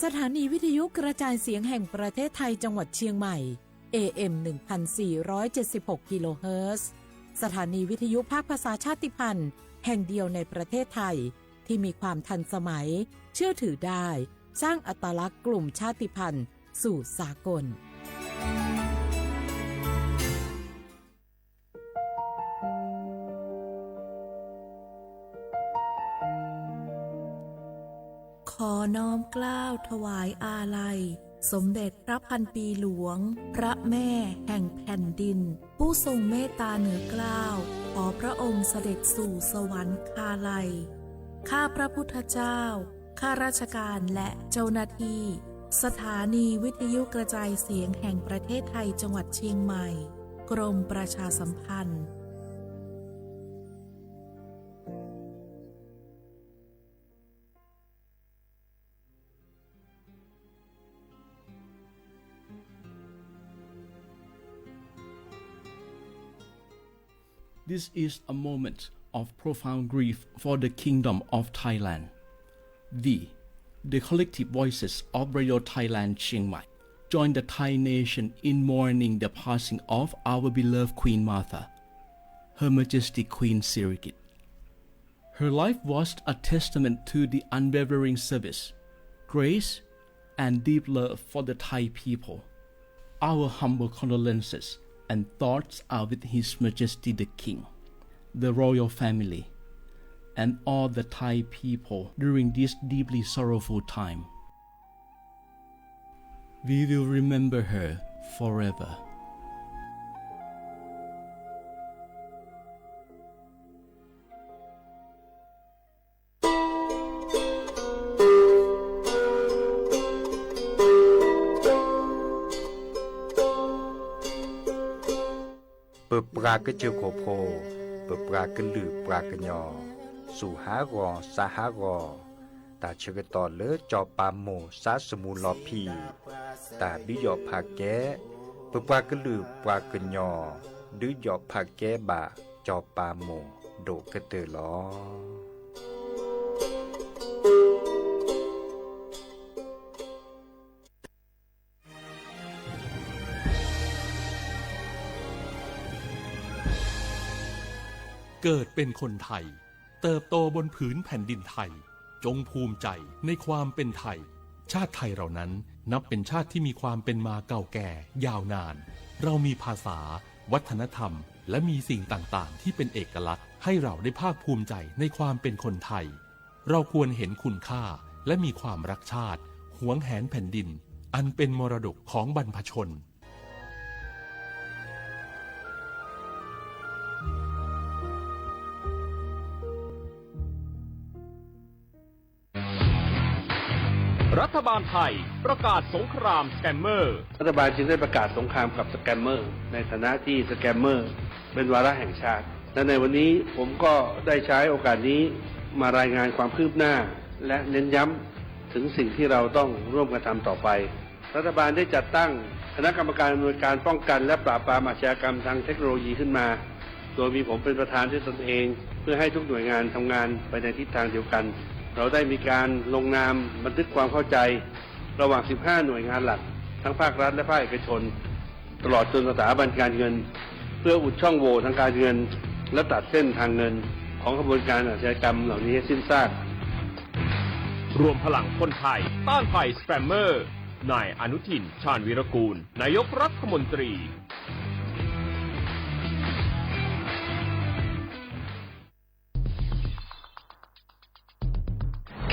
สถานีวิทยุกระจายเสียงแห่งประเทศไทยจังหวัดเชียงใหม่ เอ เอ็ม หนึ่งพันสี่ร้อยเจ็ดสิบหก กิโลเฮิรตซ์ สถานีวิทยุภาคภาษาชาติพันธุ์แห่งเดียวในประเทศไทย ที่มีความทันสมัย เชื่อถือได้ สร้างอัตลักษณ์กลุ่มชาติพันธุ์สู่สากล ขอน้อมเกล้าถวายอาลัย สมเด็จพระพันปีหลวง พระแม่แห่งแผ่นดิน ผู้ทรงเมตตาเหนือเกล้า ขอพระองค์เสด็จสู่สวรรคาลัย ข้าพระพุทธเจ้า ข้าราชการและเจ้าหน้าที่ สถานีวิทยุกระจายเสียงแห่งประเทศไทยจังหวัดเชียงใหม่ กรมประชาสัมพันธ์ This is a moment of profound grief for the Kingdom of Thailand. We, the collective voices of Radio Thailand Chiang Mai, join the Thai nation in mourning the passing of our beloved Queen Mother, Her Majesty Queen Sirikit. Her life was a testament to the unwavering service, grace, and deep love for the Thai people. Our humble condolences and thoughts are with His Majesty the King, the royal family, and all the Thai people during this deeply sorrowful time. We will remember her forever. ပပှၤကစၢၢ်ခိၣ်ဖိ, ပပှၤကလုာ်ပှၤကညီ, ဆူၣ်ဟးဂီၤ, စးဟးဂီၤ, တၢ်ဆၢကတီၢ်လၢစီၤပၤမိၢ်စါစမူလီၤဖံး, တၢ်ဒုးယီၣ်ဖးကဲ, ပပှၤကလုာ်ပှၤကညီ, ဒုးယီၣ်ဖးကဲဘၣ်စီၤပၤမိၢ်ဒိၣ်ကတၢၢ်လီၤ. เกิดเป็นคนไทย เติบโตบนผืนแผ่นดินไทย จงภูมิใจในความเป็นไทย ชาติไทยเรานั้นนับเป็นชาติที่มีความเป็นมาเก่าแก่ยาวนาน เรามีภาษา วัฒนธรรม และมีสิ่งต่างๆ ที่เป็นเอกลักษณ์ ให้เราได้ภาคภูมิใจในความเป็นคนไทย เราควรเห็นคุณค่า และมีความรักชาติ หวงแหนแผ่นดิน อันเป็นมรดกของบรรพชน รัฐบาลไทยประกาศสงครามสแกมเมอร์ รัฐบาลจึงได้ประกาศสงครามกับสแกมเมอร์ ในฐานะที่สแกมเมอร์เป็นวาระแห่งชาติ และในวันนี้ผมก็ได้ใช้โอกาสนี้มารายงานความคืบหน้า และเน้นย้ำถึงสิ่งที่เราต้องร่วมกันทำต่อไป รัฐบาลได้จัดตั้งคณะกรรมการอำนวยการป้องกันและปราบปรามอาชญากรรมทางเทคโนโลยีขึ้นมา โดยมีผมเป็นประธานด้วยตนเอง เพื่อให้ทุกหน่วยงานทำงานไปในทิศทางเดียวกัน เราได้มีการลงนามบันทึกความเข้าใจ ระหว่าง สิบห้า หน่วยงานหลัก ทั้งภาครัฐและภาคเอกชน ตลอดจนสถาบันการเงิน เพื่ออุดช่องโหว่ทางการเงิน และตัดเส้นทางเงินของขบวนการอาชญากรรมเหล่านี้ให้สิ้นซาก รวมพลังคนไทยต้านภัยสแปมเมอร์ นายอนุทิน ชาญวีรกูล นายกรัฐมนตรี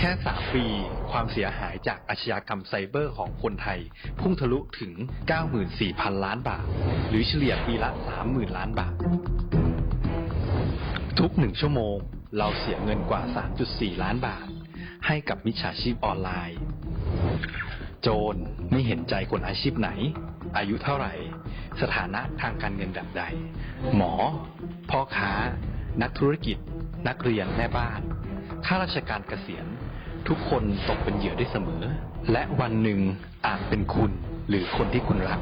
แค่ สาม ปี ความเสียหายจากอาชญากรรมไซเบอร์ของคนไทย พุ่งทะลุถึง เก้าหมื่นสี่พัน ล้านบาท หรือเฉลี่ยปีละ สามหมื่น ล้านบาท ทุกหนึ่งชั่วโมง เราเสียเงินกว่า สามจุดสี่ ล้านบาท ให้กับมิจฉาชีพออนไลน์ โจรไม่เห็นใจคนอาชีพไหน อายุเท่าไหร่ สถานะทางการเงินแบบใด หมอ พ่อค้า นักธุรกิจ นักเรียน แม่บ้าน ข้าราชการเกษียณ ทุกคนตกเป็นเหยื่อได้เสมอ และวันหนึ่งอาจเป็นคุณหรือคนที่คุณรัก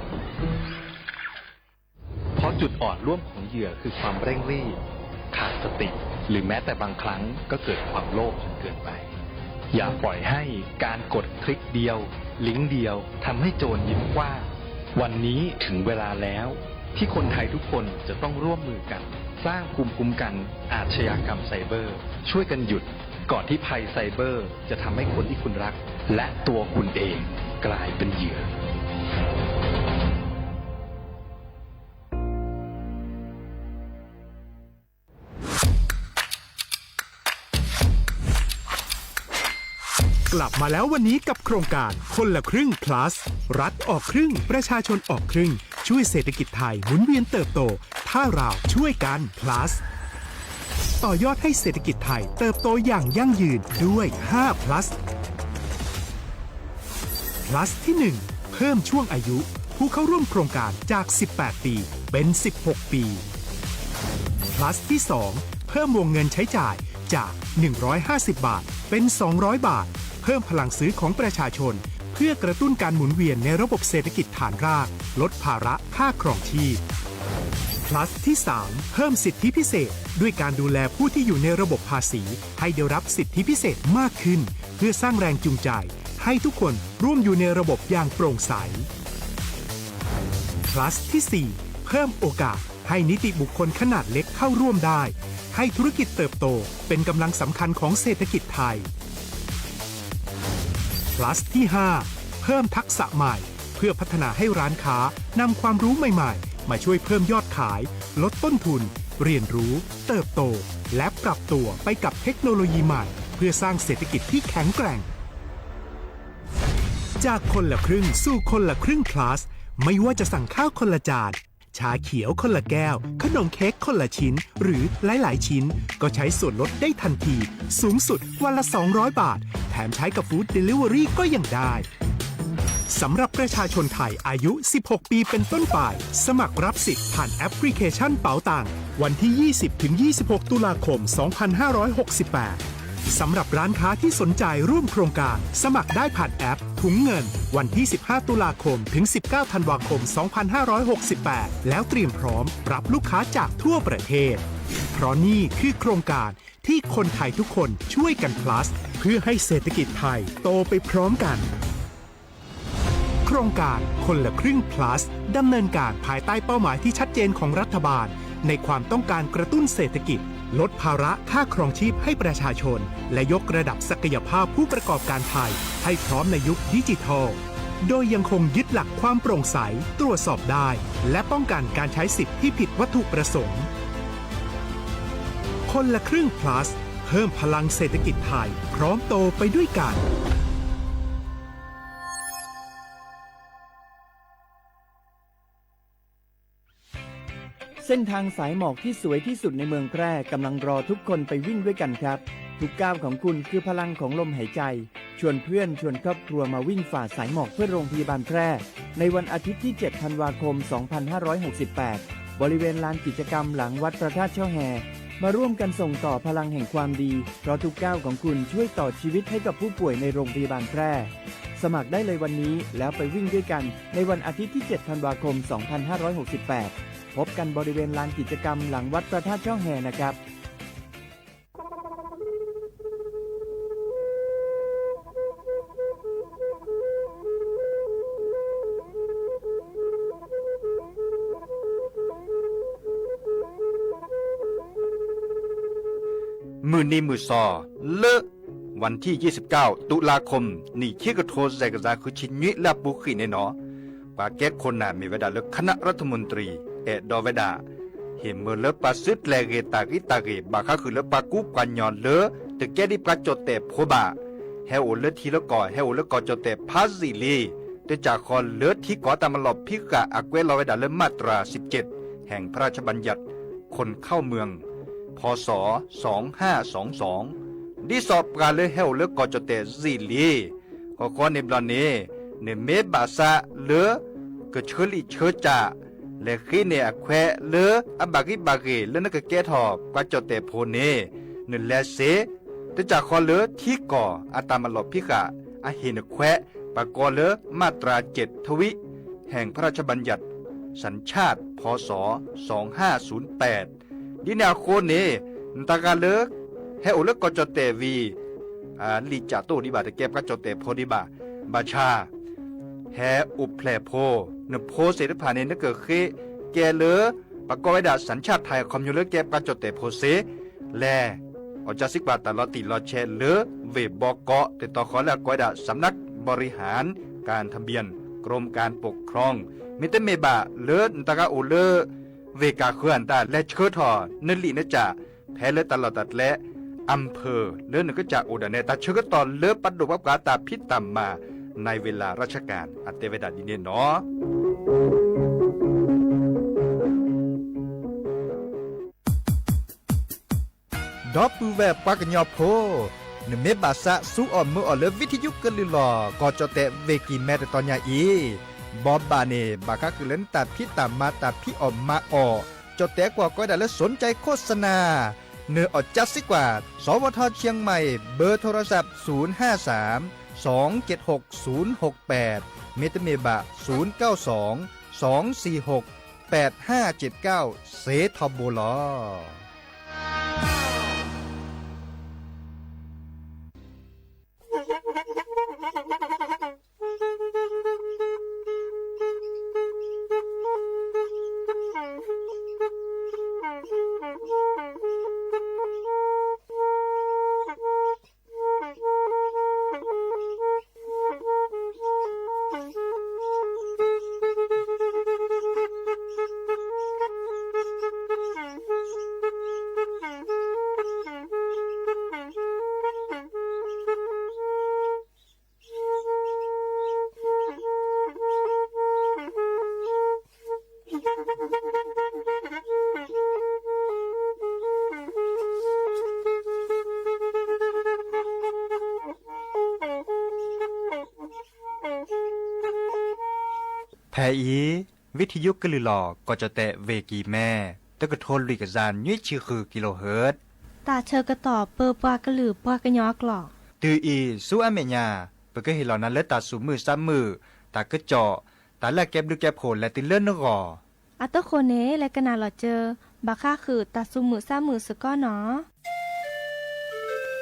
เพราะจุดอ่อนร่วมของเหยื่อคือความเร่งรีบ ขาดสติ หรือแม้แต่บางครั้งก็เกิดความโลภจนเกินไป อย่าปล่อยให้การกดคลิกเดียว ลิงก์เดียวทำให้โจรยิ้มกว้าง วันนี้ถึงเวลาแล้ว ที่คนไทยทุกคนจะต้องร่วมมือกัน สร้างภูมิคุ้มกันอาชญากรรมไซเบอร์ ช่วยกันหยุด ก่อนที่ภัยไซเบอร์จะทำให้คนที่คุณรัก และตัวคุณเองกลายเป็นเหยื่อ กลับมาแล้ววันนี้กับโครงการคนละครึ่ง plus รัฐออกครึ่ง ประชาชนออกครึ่ง ช่วยเศรษฐกิจไทยหมุนเวียนเติบโต ถ้าเราช่วยกัน plus ต่อยอดให้เศรษฐกิจไทยเติบโตอย่างยั่งยืนด้วย ห้า plus plus ที่ หนึ่ง เพิ่มช่วงอายุผู้เข้าร่วมโครงการจาก สิบแปด ปี เป็น สิบหก ปี plus ที่ สอง เพิ่มวงเงินใช้จ่ายจาก หนึ่งร้อยห้าสิบ บาท เป็น สองร้อย บาท เพิ่มพลังซื้อของประชาชน เพื่อกระตุ้นการหมุนเวียนในระบบเศรษฐกิจฐานราก ลดภาระค่าครองชีพ plus ที่ สาม เพิ่มสิทธิพิเศษ ด้วยการดูแลผู้ที่อยู่ในระบบภาษี ให้ได้รับสิทธิพิเศษมากขึ้น เพื่อสร้างแรงจูงใจ ให้ทุกคนร่วมอยู่ในระบบอย่างโปร่งใส plus ที่ สี่ เพิ่มโอกาสให้นิติบุคคลขนาดเล็กเข้าร่วมได้ ให้ธุรกิจเติบโตเป็นกำลังสำคัญของเศรษฐกิจไทย plus ที่ ห้า เพิ่มทักษะใหม่ เพื่อพัฒนาให้ร้านค้านำความรู้ใหม่ๆ มาช่วยเพิ่มยอดขาย ลดต้นทุน เรียนรู้ เติบโต และปรับตัวไปกับเทคโนโลยีใหม่ เพื่อสร้างเศรษฐกิจที่แข็งแกร่ง จากคนละครึ่งสู่คนละครึ่ง plus ไม่ว่าจะสั่งข้าวคนละจาน ชาเขียวคนละแก้ว ขนมเค้กคนละชิ้น หรือหลายๆ ชิ้น ก็ใช้ส่วนลดได้ทันที สูงสุดวันละ สองร้อย บาท แถมใช้กับ Food Delivery ก็ยังได้ สำหรับประชาชนไทยอายุ สิบหก ปีเป็นต้นไป สมัครรับสิทธิ์ผ่านแอปพลิเคชันเป๋าตัง วันที่ ยี่สิบ ถึง ยี่สิบหก ตุลาคม สองพันห้าร้อยหกสิบแปด สำหรับร้านค้าที่สนใจร่วมโครงการ สมัครได้ผ่านแอปถุงเงิน วันที่ สิบห้า ตุลาคม ถึง สิบเก้า ธันวาคม สองพันห้าร้อยหกสิบแปด แล้วเตรียมพร้อมรับลูกค้าจากทั่วประเทศ เพราะนี่คือโครงการที่คนไทยทุกคนช่วยกัน plus เพื่อให้เศรษฐกิจไทยโตไปพร้อมกัน โครงการคนละครึ่ง plus ดำเนินการภายใต้เป้าหมายที่ชัดเจนของรัฐบาล ในความต้องการกระตุ้นเศรษฐกิจ ลดภาระค่าครองชีพให้ประชาชน และยกระดับศักยภาพผู้ประกอบการไทย ให้พร้อมในยุคดิจิทัล โดยยังคงยึดหลักความโปร่งใส ตรวจสอบได้ และป้องกันการใช้สิทธิ์ที่ผิดวัตถุประสงค์ คนละครึ่ง plus เพิ่มพลังเศรษฐกิจไทย พร้อมโตไปด้วยกัน เส้นทางสายหมอกที่สวยที่สุดในเมืองแพร่กำลังรอทุกคนไปวิ่งด้วยกันครับ ทุกก้าวของคุณคือพลังของลมหายใจ ชวนเพื่อนชวนครอบครัวมาวิ่งฝ่าสายหมอกเพื่อโรงพยาบาลแพร่ ในวันอาทิตย์ที่ เจ็ด ธันวาคม สองพันห้าร้อยหกสิบแปด บริเวณลานกิจกรรมหลังวัดพระธาตุช่อแฮ มาร่วมกันส่งต่อพลังแห่งความดี เพราะทุกก้าวของคุณช่วยต่อชีวิตให้กับผู้ป่วยในโรงพยาบาลแพร่ สมัครได้เลยวันนี้ แล้วไปวิ่งด้วยกัน ในวันอาทิตย์ที่ เจ็ด ธันวาคม สองพันห้าร้อยหกสิบแปด พบกันบริเวณลานกิจกรรมหลังวัดพระธาตุช่อแฮนะครับ မုၢ်နံၤမုၢ်သီ လၢ ဝၣ်ထံၣ်ယဲၢ်ဆံကၠၢဝ်း တုလါခိၣ် နံၣ်ခံကထိ စဲးကစၢ်ဃုဆံနွံလၢအပူၤဃံးန့ၣ်နီၤ, ပှၤကဲခိၣ်နၢ်မ့ၢ်ဝဲဒၣ်လၢ คณะรัฐมนตรี အဲၣ်ဒိးဝဲဒၣ် ဟ့ၣ်မၢလၢပှၤစုတြဲၤဂ့ၤတၢ်ဂံၢ်တၢ်ဂ့ၤ ဘၣ်ဃးဃုာ်လၢပှၤကူပှၤကညီလၢ တကဲဒ်ပှၤကၠီၣ်တဲၣ်ဖိဘၣ်, ဟဲအိၣ်လၢထံလၢကီၢ် ဟဲအိၣ်လၢကီၢ်ကၠီၣ်တဲၣ်ဖးယံာ်လံ, တကးဃီလၢထံကီၢ်တၢ်မၤလီၢ်ဖံးဃာ်အကွဲးလီၤဝဲဒၣ်လၢ มาตราสิบเจ็ด แห่งพระราชบัญญัติคนเข้าเมือง พ.ศ. สองห้าสองสอง ဒ်သိးပှၤလၢဟဲအိၣ်လၢကီၢ်ကၠီၣ်တဲၣ်ယံာ်လံ, ဃီဃီန့ၣ်ဘျီန့ၣ် နမ့ၢ်ဘၣ်ဆၣ်လၢ ကဆၢလံာ်ဆၢကၠၢ် လဲၤဃ့န့ၢ်အခွဲးလၢ အဘၣ်ဂံၢ်ဘၣ်ဂ့ၤလၢနကကဲထီၣ်ပှၤကၠီၣ်တဲၣ်ဖိန့ၣ် နလဲၤစ့, တကးဃီလၢထံကီၢ်အတၢ်မၤလီၢ်ဖံးဃာ်အဟ့ၣ်နခွဲး ပကိးလၢ มาตราเจ็ด ทวี แห่งพระราชบัญญัติ สัญชาติ พ.ศ. สองห้าศูนย์แปด ဒ်န့ၣ်အဃိန့ၣ် နတၢ်ဂၤလၢ ဟဲအိၣ်လၢကီၢ်ကၠီၣ်တဲၣ်ဝံၤ လံာ်ကးတအိၣ်ဒံးဘၣ်, တကဲပှၤကၠီၣ်တဲၣ်ဖိဒံးဘၣ်. ဘၣ်ဆၣ် ဟဲအိၣ်ဖျဲၣ်ဖိ, နဖိသ့ၣ်တဖၣ်န့ၣ် နကဃ့ကဲလၢ ပကိးဝဲဒၣ် สัญชาติไทย အခီပညီလၢကဲပှၤကၠီၣ်တဲၣ်ဖိစ့ၢ်, လဲၤ အီၣ်ကၠၢစံကွၢ်တၢ်လီၤတံၢ်လီၤဆဲးလၢ ဝ့ၢ်ဘီကီး တတီၤဃီလၢအကိးဝဲဒၣ် สำนักบริหารการทะเบียน กรมการปกครอง, မ့တမ့ၢ်ဘၣ်လၢနတဂၤအိၣ်လၢ ဝ့ၢ်ကၢ်ဃၢၤအတၢ် လဲၤဆှၢထီၣ်နလံာ်နကး ဖဲလၢတၢ်လီၢ်တၢ်ကျဲ อำเภอ လၢနကစၢ်အိၣ်ဒၣ်န့ၣ် တၢ်ဆၢကတီၢ်လၢပဒိၣ်ပပှၢ်တၢ်ဖံးတၢ်မၤ ในเวลาราชการ အတဲဝဲဒၣ်ဒ်န့ၣ်နီၤ. ဒီပုၢ်ဝဲၢ်ပှၤကညီဖိ, နမ့ၢ်ဘၣ်သးစူၤအီၣ်မုာ်အီၣ်လၢ ဝံထယုကလုၢ်လီၢ် ကီၢ်ကၠီၣ်တဲၣ် ဝ့ၢ်ကံၢ်မဲ တတီၤညါအံၤ, ဘီဘၣ်န့ၣ် ဘၣ်ဃးဃုာ်လၢနတၢ်ဖံးတၢ်မၤ တၢ်ဖံးအီၣ်မၤအီၣ်, ကၠီၣ်တဲၣ်ကွီၢ်ကိးဝဲဒၣ်လၢ สนใจโฆษณา, နအီၣ်ကၠၢစံကွၢ် สวทเชียงใหม่ เบอร์โทรศัพท์ ศูนย์ห้าสาม สองเจ็ดหก ศูนย์หกแปด မ့တမ့ၢ်ဘၣ် ศูนย์เก้าสอง สองสี่หก แปดห้าเจ็ดเก้า စ့ထီဘိလီၤ. ဖဲအံၤ ဝံထယုကလုၢ်လီၢ် ကီၢ်ကၠီၣ်တဲၣ် ဝ့ၢ်ကံၢ်မဲ တကထိလွံၢ်ကယၤနွံဆံဃု kilohertz တၢ်ဆၢကတီၢ်ပၢပှၤကလုာ်ပှၤကညီအကျိာ်, တုၤအံၤဆူအမဲာ်ညါ ပကဟ့ၣ်လီၤနၤလၢတၢ်သူၣ်မုာ်သးမုာ်, တၢ်ကစီၣ်, တၢ်လၢအကဲဘျုးကဲဖှိၣ်လဲၤတုၤလၢနဂီၢ်. အတဃိန့ၣ် လဲၤကနၣ်လီၤစၢၤ ဘၣ်ဃးဃုာ်တၢ်သူၣ်မုာ်သးမုာ်စ့ၢ်ကီးနီၤ. ဃုထီၣ်တၢ်ကိ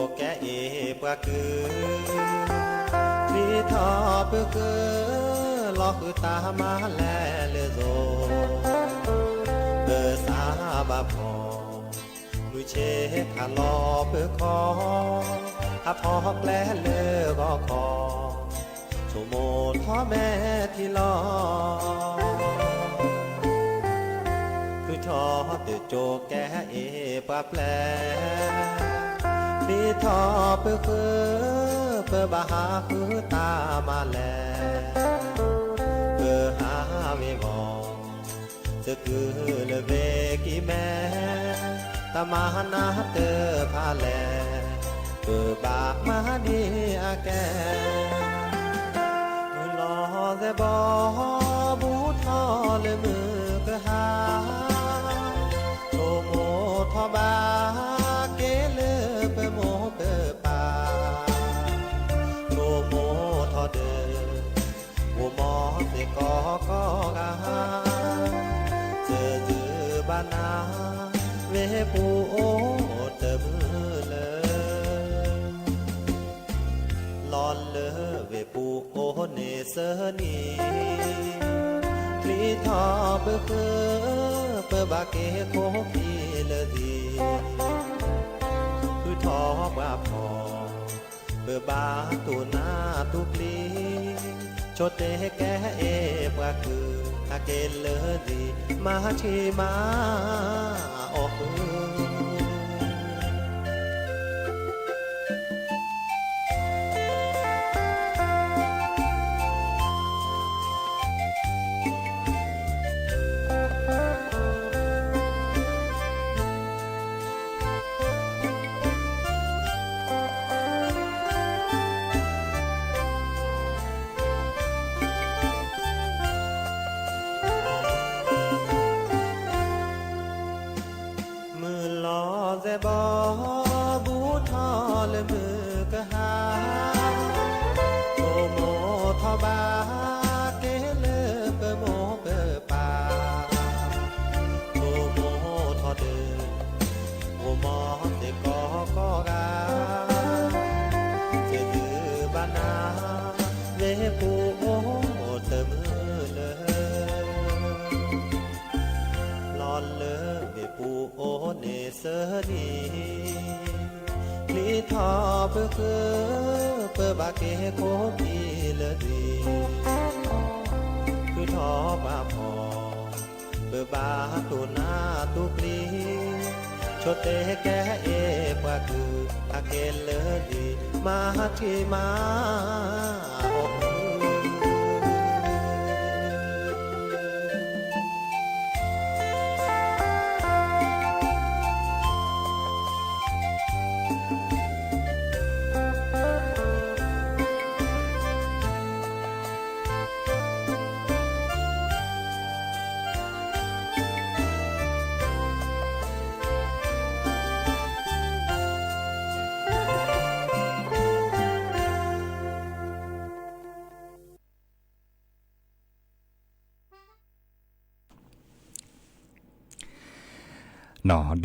းကဲအ့ၣ်ပှၤကုၢ်, ချံထီၣ်ပဃၢၤ လီၤဃုာ်တၢ်မၤလဲၤလၢသိး, ပသးဘၣ်ဖီၣ် မုၢ်ဆ့ၣ်ခးလီၤပခီ, ဟးထီၣ်ကျဲလၢဂီၤခီ, ဆိကမိၣ်ထီၣ်မဲာ်ထံလီၤ. ဃုထီၣ်တၢ်ကိးကဲအ့ၣ်ပှၤပျဲၢ်, ချံထီၣ်ပဃၢၤ ပဘၣ်ဟးဃုာ်တၢ်မၤလဲၤ, ပဟးဝ့ၤဝီၤ သကုၤလၢဝ့ၢ်ကံၢ်မဲ, တၢ်မၤနၢၤတဖၣ်လဲၣ်, ပဘၣ်မၤဒ်အကဲ, မုၢ်လီၤသဲးဘီ ဘူးထီၣ်လၢမုၢ်ကဟါ, ဆိကမိၣ်ထီၣ်ဘၣ်က့ၤလၢပမိၢ်ပပၢ်, ဆိကမိၣ်ထီၣ်ဒီး မိၢ်မီၢ်သ့ၣ်ကိးကိးဂၤ, သ့ၣ်သုဘၣ်နၤ ဝ့ၢ်ပူၤအိၣ်တမုာ်လၢ, လီၤလၢဝ့ၢ်ပူၤအိၣ်န့ၣ်သၢနံၤ, ချံထီၣ်ပဃၢၤ ပဘၣ်က့ၤခိၣ်ခံလၢသံ, ဃုထီၣ်ပှၤဖီၣ် ပဘၣ်တူၢ်နးတူၢ်ပျံၤ, ဆိၣ်တဲကဲအ့ၣ်ပှၤကုၢ်, ဟဲက့ၤလၢသံ မၤထံမၤအီၣ်ဃုာ်. ဃုထီၣ်တၢ်ကိးကဲအ့ၣ်ပှၤပျဲၢ်, စၢနံၤ ချံထီၣ်ပဃု ပဘၣ်က့ၤကိးကံလၢနံၤ ဃုထီၣ်ပှၤဖီၣ် ပဘၣ်တူၢ်နးတူၢ်ပျံၤ ဆိတဲကဲအ့ၣ်ပှၤကုၢ် ဟးက့ၤလၢနံၤ မၤထံမၤ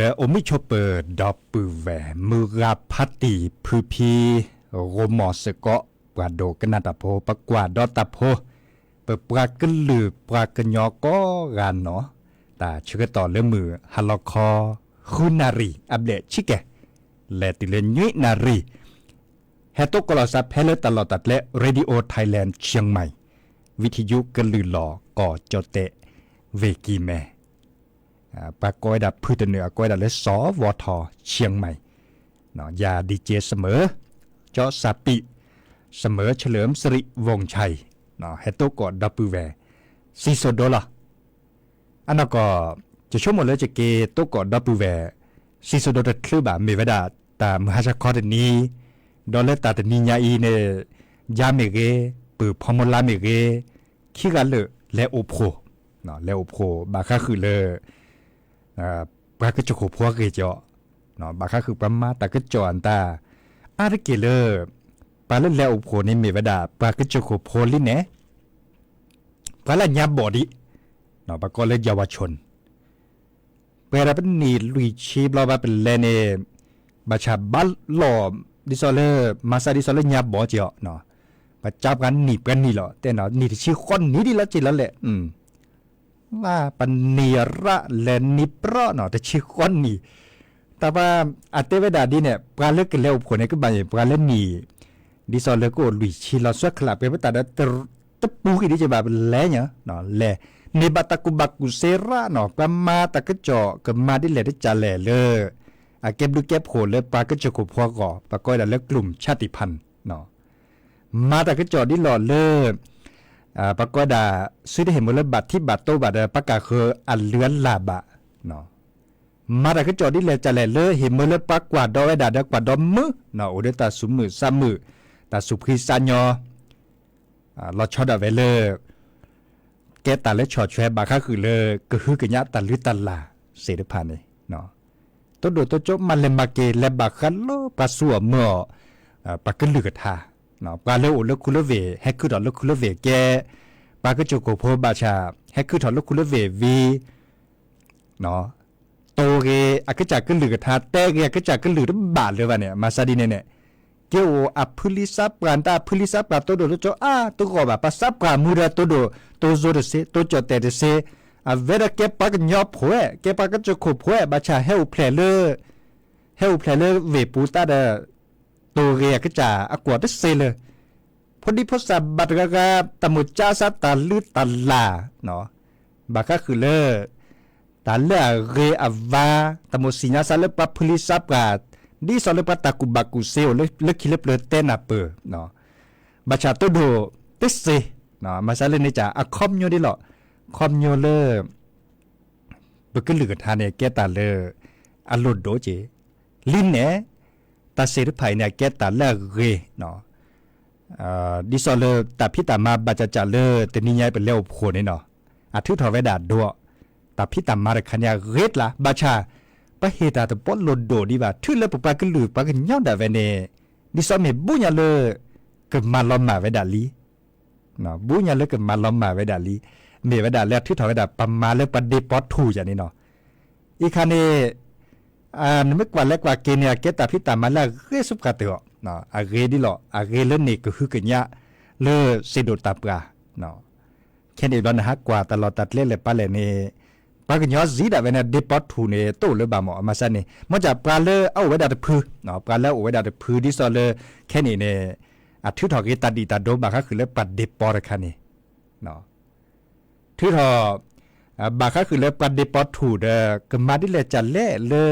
ဒီးအိၣ်မုာ်ဆိးပၢၤဒီပုၢ်ဝဲၢ် မုၢ်ဂၤဖးတံၢ်ဖုဖံ ဂိၢ်မီၢ်စ့ၢ်ကီး ပှၤဒိကနၣ်တၢ်ဖိ ပကွၢ်ဒီးတၢ်ဖိ ပပှၤကလုာ်ပှၤကညီကိးဂၤနီၣ်, တၢ်ဆၢကတီၢ်လၢမုၢ်ဟါလီၤခီ ဃုနၣ်ရံၣ်အဘျဲၣ်ဆံကဲၣ် လဲၤတုၤလၢနွံနၣ်ရံၣ် ဟဲတိကိးလီၤစးဖဲလၢတၢ်လီၢ်တၢ်ကျဲ Radio Thailand Chiang Mai ဝံထံယူကလုၢ်လီၢ်ကီၢ်ကၠီၣ်တဲၣ် ဝ့ၢ်ကံၢ်မဲ ပှၤကိးဝဲဒၣ်ဖုတနုာ် အကိးဝဲဒၣ်လၢ စီၤဝီၤထီၣ် Chiang Mai ယၤ DJ စမၢၤ ကၠီစၢ်ပံး စမၢၤ เฉลิมสิริวงศ์ชัย ဟဲတိကိးဒီပုၢ်ဝဲၢ် စံၣ်စိၤဒိလီၤ. အနီၢ်ကီၢ် ယဆိကမိၣ်လၢယက့ၤတိကိးဒီပုၢ်ဝဲၢ် စံၣ်စိၤဒိတချုးဘၣ် မ့ၢ်ဝဲဒၣ်တၢ်မုၢ်ဟါဆါခီတနံၤ, ဒီးလၢတၢ်တနံၤညါအံၤန့ၣ် ယၤမ့ၢ်ဂ့ၤ, ပုၢ်ဖီမိၢ်လါမ့ၢ်ဂ့ၤ, ခံဂၤလၢာ်လဲၤအိၣ်ဖှိၣ်, လဲၤအိၣ်ဖှိၣ်ဘၣ်ဃါဃုာ်လၢ ပှၤကစၢၢ်ခိၣ်ဖိအဂ့ၢ်ကီး, ဘၣ်ဃါဃုာ်ပှၤမၤတၢ်ကစီၣ်အတၢ် အါတက့ၢ်လၢ ပှၤလၢလဲၤအိၣ်ဖှိၣ်န့ၣ်မ့ၢ်ဝဲဒၣ် ပှၤကစၢၢ်ခိၣ်ဖိလံန့ၣ် ပှၤလၢညါဘီၣ်ဒံး, ပှၤကိးလၢ เยาวชน ပှဲၤဒီးပနံၣ်လွံၢ်ဆံဘျီဘၣ်ပလဲၤန့ၣ် ဘၣ်ဆၣ်ဘၣ်လီၢ် ဒ်သိးလၢ မၤစၢ်ဒ်သိးလၢညါဘီၣ်က့ၤအီၤ, ပှၤကၠါပှၤနံၣ်ပှၤနံၣ်လီၤ, တဲနီၤ နံၣ်တဆံဃီနံၣ်ဒ်လီၤက့ၤလီၤလဲၣ် ပနံၣ်ရၣ်လဲၤနံၣ်ပြီနီၤ တဆံဃီနံၣ်, တၢ်ပှၤအတဲဝဲဒၣ်ဒ်န့ၣ် ပှၤလၢကလဲၤအိၣ်ဖှိၣ်န့ၣ် ကဘၣ်မ့ၢ်ပှၤလၢနံၣ် ဒ်သိးလၢကအိၣ်လွံၢ်ဆံလီၤ ဆှၢခလၢ်ပှဲၤပတၢ်ဒီး တပူၤဂံၢ်ဒ်ကဘၣ်ပလဲၤညါ လဲၤ န့ၢ်ဘၣ်တၢ်ကူၣ်ဘၣ်ကူၣ်စ့ရၣ်နီၤ ပှၤမၤတၢ်ကစီၣ်ကမၤဒ်လဲၣ်ဒ်လဲၣ်လၢ အကဲဘျုးကဲဖှိၣ်လၢပှၤကစၢၢ်ခိၣ်ဖိအဂီၢ် ပှၤကိးဝဲဒၣ်လၢ กลุ่มชาติพันธุ์ မၤတၢ်ကစီၣ်ဒ်လီၢ်လၢ ပှၤကိးဝဲဒၣ် သုတဟ့ၣ်မ့ၢ်လၢဘၣ်ထံဘၣ်တိဘၣ်ဒီး ပှၤကၢ်ဃၢၤအလုၢ်အလၢ်ဘၣ်, မၤတၢ်ကစီၣ်ဒ်လဲၣ်ဒ်လဲၣ်လၢ ဟ့ၣ်မ့ၢ်လၢပှၤကွၢ်ဒီးဝဲဒၣ်ဒီးကွၢ်ဒီးမုာ်, အိၣ်ဒီးတၢ်သူၣ်မုာ်သးမုာ်, တၢ်သူၣ်ဖှံသးညီ လီၤဆီဒၣ်ဝဲလၢ ကဲတၢ်လၢဆီၣ်ထွဲဘၣ်ဃါဃုာ်လၢ ကဟုကညးတၢ်လုၢ်တၢ်လၢ်သ့ၣ်တဖၣ်န့ၣ်, တိဒိၣ်တိကၠိမၤလဲၤမၤက့ၤ လဲၤဘၣ်ဃးလၢပှၤစူၢ်အီၤမၢအီၤ, ပှၤကလုၢ်ကထါ, ပှၤလၢအိၣ်လၢခူလၢဝ့ၢ် ဟဲခုၣ်ထီၣ်လၢခူလၢဝ့ၢ်ကဲ, ပှၤကစၢၢ်ခိၣ်ဖိဘၣ်ဆၣ် ဟဲခုၣ်ထီၣ်လၢခူလၢဝ့ၢ်ဝံၤ တိၢ်ဂ့ၤအကစၢ်ကလုၢ်ကထါ တဲဂ့ၤအကစၢ်ကလုၢ်တဘၣ်လၢၤဘၣ်န့ၣ် မၤစၢ်ဒ်န့ၣ်န့ၣ်, ကဲအိၣ်အဖုလံစးပှၢ် တၢ်ဖုလံစးပှၢ်တိဒိၣ်တိကၠိအါတဂီၢ်ဘၣ် ပှၤစးပှၢ်မူဒီးတိဒိၣ် တိသိတစ့ တိကၠီၣ်တဲၣ်တစ့, အဝဲဒၣ်ကဲပှၤကညီဖိဧါ ကဲပှၤကစၢၢ်ခိၣ်ဖိဧါ ဘၣ်ဆၣ်ဟဲအိၣ်ဖျဲၣ်လၢ ဟဲအိၣ်ဖျဲၣ်လၢဝ့ၢ်ပူၤတၢ်ဒီး တိၢ်ဂ့ၤအကစၢ်အကွီၢ်တစ့လၢၤ ဖိဒံဖိသၣ်ဘၣ်တဂၤဂၤ တၢ်မိၣ်ကၠါစးတၢ်လုၢ်တၢ်လၢ်, ဘၣ်ဃါဃုာ်လၢ တၢ်လၢအဂ့ၤအဝါ, တၢ်မိၣ်သ့ၣ်ညါစးလၢပှၤဖုလံစးပှၢ်, ဒ်သိးလၢပှၤတၢ်ကူၣ်ဘၣ်ကူၣ်စ့အိၣ်လၢခံလၢပျၢၤတဲနၢ်ပၢၢ်, ဘၣ်ဆၣ်တိဒိၣ်တစ့, မၤစၢ်လၢန့ၣ် အခီပညီဒ်လီၤ, အခီပညီလၢ ပကလုၢ်ကထါန့ၣ် ကဲတၢ်လၢ အလိၣ်ဒိၣ်က့ၤ, လံန့ၣ် တၢ်သ့ၣ်တဖၣ်အံၤန့ၣ် အကဲတၢ်လၢအဂ့ၤ, ဒ်သိးလၢတၢ်ဖံးတၢ်မၤဘၣ်ကၠၢ်ကၠၢ်လၢတနံၤညါပလဲၤအိၣ်ဖှိၣ်န့ၣ်နီၤ, အထုးထီၣ်ဝဲဒၣ်ဒိၣ်, တၢ်ဖံးတၢ်မၤတခါန့ၣ် အဂ့ၤတလး ဘၣ်ဆၣ် ပဟ့ၣ်တၢ်တဘီလိၣ်ဒိၣ်ဒံးဘၣ် ထုးလၢပပှၤကလုာ်ပှၤကညီဒၣ်ဝဲန့ၣ်, ဒ်သိးမ့ၢ်ဘူးညါလၢ ကမၤလီၤမၢ်ဝဲဒၣ်လံ ဘူးညါလၢကမၤလီၤမၢ်ဝဲဒၣ်လံ, မ့ၢ်ဝဲဒၣ်လၢအထုးထီၣ်ဝဲဒၣ် ပမၤလၢပှၤဒ့ပီထူၣ်ယၤန့ၣ်နီၤ, အံၤခါန့ၣ် နမ့ၢ်ကွၢ်လဲၤကွၢ်က့ၤန့ၣ် အကဲတၢ်ဖံးတၢ်မၤလၢအဂ့ၤဆူၣ်ပှၤတၢၢ်အီၤ, အဂ့ၤဒ်လီၤ, အဂ့ၤလၢန့ၣ်ကဟုကညး လၢစ့ဒိၣ်တၢ်ပှၢ်, ခဲန့ၣ်ဘျီနဟးကွၢ်တၢ်လီၢ်တၢ်ကျဲလဲၣ်ပာ်လဲၣ်န့ၣ်, ပ ပှၤကညီစံးဒၣ်ဝဲန့ၣ် ဒ့ပီထူၣ်န့ၣ် တအိၣ်လၢၤဘၣ်မး မၤစၢ်န့ၣ် မ့ၢ်ကပှၤလၢအအိၣ်ဝဲဒၣ်တဖု, ပှၤလၢအအိၣ်ဝဲဒၣ်တဖုဒ်သိးလၢ ခဲန့ၣ်န့ၣ် အထုးထီၣ်က့ၤတၢ်ဒံၣ်တၢ်ဒိဘၣ်ဃးဃုာ်လၢပှၤဒ့ပီတခါန့ၣ် ထုးထီၣ် ဘၣ်ဃးဃုာ်လၢပှၤဒ့ပီထူၣ်ဒီး ကမၤဒ်လဲၣ်ကလဲၣ်လၢ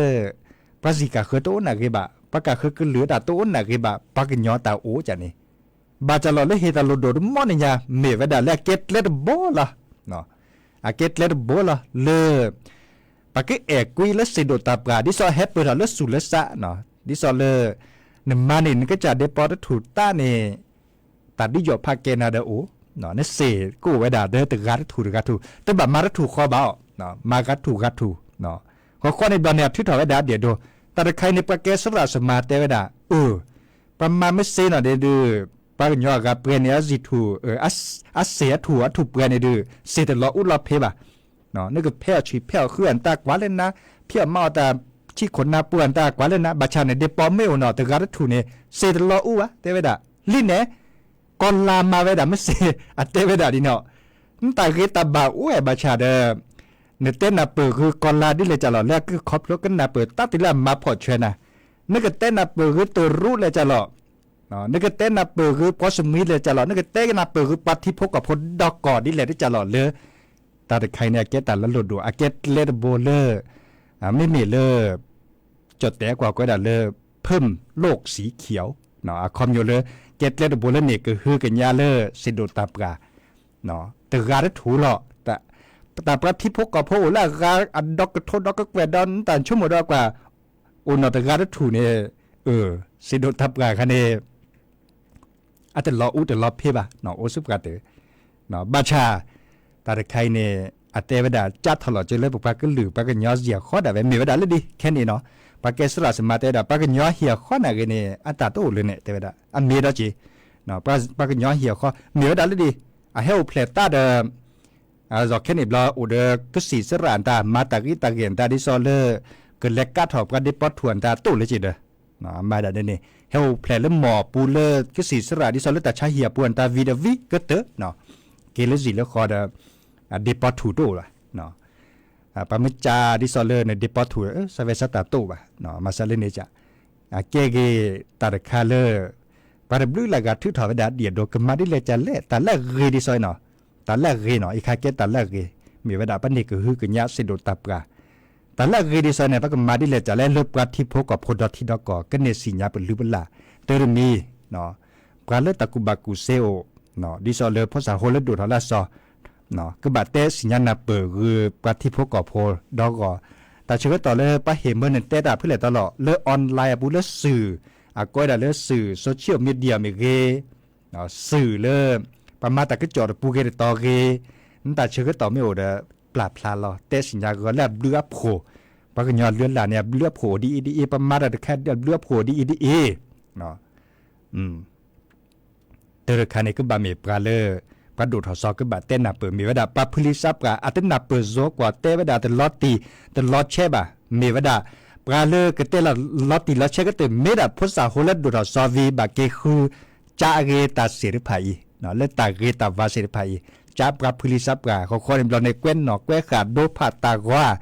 ပှၤစံၣ်ကၢ်ဃၢၤတအိၣ်နာ်ဂ့ၤဘၣ်, ပှၤကၢ်ဃၢၤကလုာ်တၢ်တအိၣ်နာ်ဂ့ၤဘၣ်, ပှၤကညီတၢ်အိၣ်ကန့ၣ်, ဘၣ်စၢ်လီၤလၢဟ့ၣ်တၢ်လိၣ်ဒိၣ်တမီၢ်န့ၣ်ညါ မ့ၢ်ဝဲဒၣ်လၢအကဲကျဲတဘိလီၤ. အကဲကျဲတဘိလီၤလၢ ပကအဲၣ်ကွံလၢစ့ၣ်ဒိၣ်တၢ်ပှၢ် ဒ်သိးဟဲပၢၢ်ထီၣ်လၢစူၣ်လၢစး, ဒ်သိးလၢ နမၤန့ၣ် နကစၢ်ဒ့ပီတထူၣ်တၢ်န့ၣ် တၢ်ဒုးယီၣ်ဖးကဲနၤဒီးအိၣ်, နစ့ၣ်ကအိၣ်ဝဲဒၣ်ဒီးတဂၤတထူၣ်တဂၤထူၣ် တဘၣ်မၤတထူၣ်ဃီဘၣ်အီၤ, မၤဂၤထူၣ်ဂၤထူၣ်, ဃီဃီန့ၣ်ဘျီန့ၣ် အထုးထီၣ်ဝဲဒၣ်ဒ်အံၤဒိ, တၢ်တခါအံၤန့ၣ် ပှၤကဲစရၣ်စမၤတဲဝဲဒၣ်, အၢ ပှၤမၤမ့ၢ်စ့ၣ်နီၣ်ဒုး ပှၤကညီအဂၤပှဲၤန့ၣ် အစ့ၣ်ထူၣ်, အစ့ၣ်အထူၣ်အထူၣ်ပှဲၤန့ၣ်ဒုး စ့ၣ်တလီၤအူလီၤဖဲဘၣ်. နကဖဲအီၣ်ဆံးဖဲအီၣ်ဃုအတၢ်ကွၢ်လၢနၤ, ဖဲအီၣ်မၤအီၣ်တၢ်ဆံးခိၣ်နၢ်ပူၤအတၢ်ကွၢ်လၢနၤ, ဘၣ်ဆၣ်န့ၣ် ဒ့ပီမ့ၢ်အိၣ်နီၣ် တဂၤတထူၣ်န့ၣ် စ့ၣ်တလီၤအူဘၣ် တဲဝဲဒၣ်, လံန့ၣ် ကီၤလၤမၤဝဲဒၣ်မ့ၢ်စ့ၣ် အတဲဝဲဒၣ်ဒ်နီၣ်, နတၢ်ဂ့ၤတၢ်ဘၣ်အိၣ်ဝဲဘၣ်ဆၣ်ဒီး နတဲနၢ်ပၢၢ်ဂ့ၤကီၤလၤဒ်လဲၣ်ကလီၤ လၢအကခီဖျိကနၢ်ပၢၢ်တၢ်တုၤလၢအမၤဖီၣ်ဆွဲနၤ, နကတဲနၢ်ပၢၢ်ဂ့ၤတရူးလဲၣ်ကလီၤ နကတဲနၢ်ပၢၢ်ဂ့ၤပှၤစမှံလဲၣ်ကလီၤ, နကတဲနၢ်ပၢၢ်ဂ့ၤပှၤထံဖိကီၢ်ဖိဒီကီၢ်ဒ်လဲၣ်တကလီၤလၢ တၢ်တခါအံၤန့ၣ် အကဲတၢ်လၢလိၣ်ဒိၣ် အကဲကျဲတဘိလၢ မ့မ့ၢ်လၢ ကၠီၣ်တဲာ်ကွၢ်ကီးဝဲဒၣ်လၢ ဖၢမ်လိၣ်စံခံအီၤ, အခီပညီလၢ ကဲကျဲတဘိလၢန့ၣ် ကဟုကညးလၢစ့ၣ်ဒိၣ်တၢ်ပှၢ် တဂၤတထူၣ်လီၤ. တၢ်ပှၤထံဖိကီၢ်ဖိအိၣ်လၢအဂၤ အဒီကထိဒီကကွဲၢ်ဒီးနတၢ်ဆိကမိၣ်ဒီးကွၢ် အိၣ်နီၣ်တဂၤတထူၣ်န့ၣ် စ့ၣ်ဒိၣ်တၢ်ပှၢ်ခါန့ၣ် အတလီၤအူတလီၤဖဲဘၣ် အိၣ်ဆူၣ်ပှၤတၢၢ် ဘၣ်ဆၣ် တၢ်တခါအံၤန့ၣ် အတဲဝဲဒၣ် ကၠါထီၣ်လီၤကၢလၢပပှၤကလုာ် ပှၤကညီစ့ၢ်အဃီဒၣ်ဝဲ မ့ၢ်ဝဲဒၣ်လၢဒ်ခဲန့ၣ်နီၤ ပှၤကဲစရၣ်စမၤတဲဝဲဒၣ် ပှၤကညီဟ့ၣ်အဃီနာ်ဂ့ၤန့ၣ် အတၢ်တအိၣ်လၢၤန့ၣ် တဲဝဲဒၣ် အမ့ၢ်ဒီးက့ၤ ပှၤကညီဟ့ၣ်အဃီ မ့ၢ်ဝဲဒၣ်လၢဒ် အဟဲအိၣ်ဖျဲၣ်တၢ်ဒီး ဒီးခဲန့ၣ်ဘျီ အိၣ်ဒီးကစံၣ်စရၣ်အတၢ် မၤတၢ်ဂ့ၢ်တၢ်ဂ့ၢ်အတၢ် ဒ်သိးလၢ ကလဲၤကးထီၣ်ပှၤဒ့ပီထူၣ်အတၢ် တအိၣ်လၢက့ၤဒီး မၤဒၣ်န့ၣ် ဟဲအိၣ်ဖျဲၣ်လၢမီၢ်ပူၤလၢကစံၣ်စရၣ် ဒ်သိးလၢတၢ်ဆါဟံၣ်အပူၤအတၢ် ဝံၤဒီးဝံၤကတၢၢ် က့ၤလၢစံၣ်လၢဃီဒီး ဒ့ပီထူၣ်တအိၣ်ဘၣ် ပှၤမ့ၢ်ကးဒ်သိးလၢနဒ့ပီထူၣ် ဆၢဝဲဆၢတၢ်တအိၣ်ဘၣ် မၤစၢၤလၢန့ၣ်က အကဲဂ့ၤတၢ်တခါလၢ ပှၤတဘျုးလၢ်ဂၤထုးထီၣ်ဝဲဒၣ်ဒ်အဒိ ကမၤဒ်လဲၣ်ကလဲၣ် တၢ်လၢအဂ့ၤဒ်သိးနီၤ တၢ်လၢအဂ့ၤနီၤ အံၤခါကဲတၢ်လၢအဂ့ၤ မ့ၢ်ဝဲဒၣ်ပန့ၢ်ကဟုကညးစ့ၣ်ဒိၣ်တၢ်ပှၢ် တၢ်လၢအဂ့ၤဒ်သိးန့ၣ် ပကမၤဒ်လဲၣ်ကလဲၣ် လၢပှၤထံဖိကီၢ်ဖိဒီထံဒီကီၢ် ကန့ၢ်စံၣ်ညါပလုၢ်ပလၢ် တၢ်တမံၤ ပှၤလၢတၢ်ကူၣ်ဘၣ်ကူၣ်စ့အိၣ် ဒ်သိးလၢဖိစၢ်ဖိလၢဒိၣ်ထီၣ်လၢအစီၤ ကဘၣ်တဲစံၣ်ညါနၢ်ပၢၢ်ဂ့ၤပှၤထံဖိကီၢ်ဖိဒီဂီၢ် တၢ်ဆၢကတီၢ်လၢပှၤဟ့ၣ်မၢနတဲတၢ်ဖဲလဲၣ်တလီၢ် လၢ online အပူၤလၢစုၣ် အကိးဝဲဒၣ်လၢစုၣ် social media မ့ၢ်ဂ့ၤ စုၣ်လၢ ပှၤမၤတၢ်ကစီၣ်တပူၤဂ့ၤတတီၤဂ့ၤ နတၢ်ဆၢကတီၢ်မ့ၢ်အိၣ်ဒီး ပျၢ်ဖျါလီၤ တဲစံၣ်ညါဂ့ၤလၢအဘျုးအဖှိၣ် ပှၤကညီအလုၢ်အလၢ်န့ၣ် အဘျုးအဖှိၣ်အိၣ်ဒ်အံၤဒ်အံၤ ပှၤမၤတၢ်တခါဒီးအဘျုးအဖှိၣ်အိၣ်ဒ်အံၤဒ်အံၤ တၢ်တခါန့ၣ် ကဘၣ်မ့ၢ်ပှၤလၢ ပှၤဒိၣ်ထီၣ်စီၤ ကဘၣ်တဲနၢ်ပၢၢ် မ့ၢ်ဝဲဒၣ် ပှၤဖုလံာ်စးပှၢ် အတနၢ်ပၢၢ် ယိၤကွီၢ်တဲဝဲဒၣ် တလီၤတံၢ် တလီၤဆဲးဘၣ် မ့ၢ်ဝဲဒၣ် ပှၤလၢကတဲလီၤတံၢ်လီၤဆဲးကတၢၢ် မ့ၢ်ဒၣ်ဖိစၢ်ဖိလၢဒိၣ်ထီၣ်စီၤဝံၤ ဘၣ်က့ၤဃု ကးအဂ့ၤတၢ်စ့ၣ်တဖၣ်အံၤ လၢတၢ်ဂ့ၤတၢ်ဝါစ့ၣ်တဖၣ်အံၤ ကးပှၤဖုလံာ်စးပှၢ် ဃီဃီန့ၣ်ဘျီန့ၣ် ကွဲးနီၣ်ကွဲးဃာ်ဒိဖးတၢ်ဂီၤ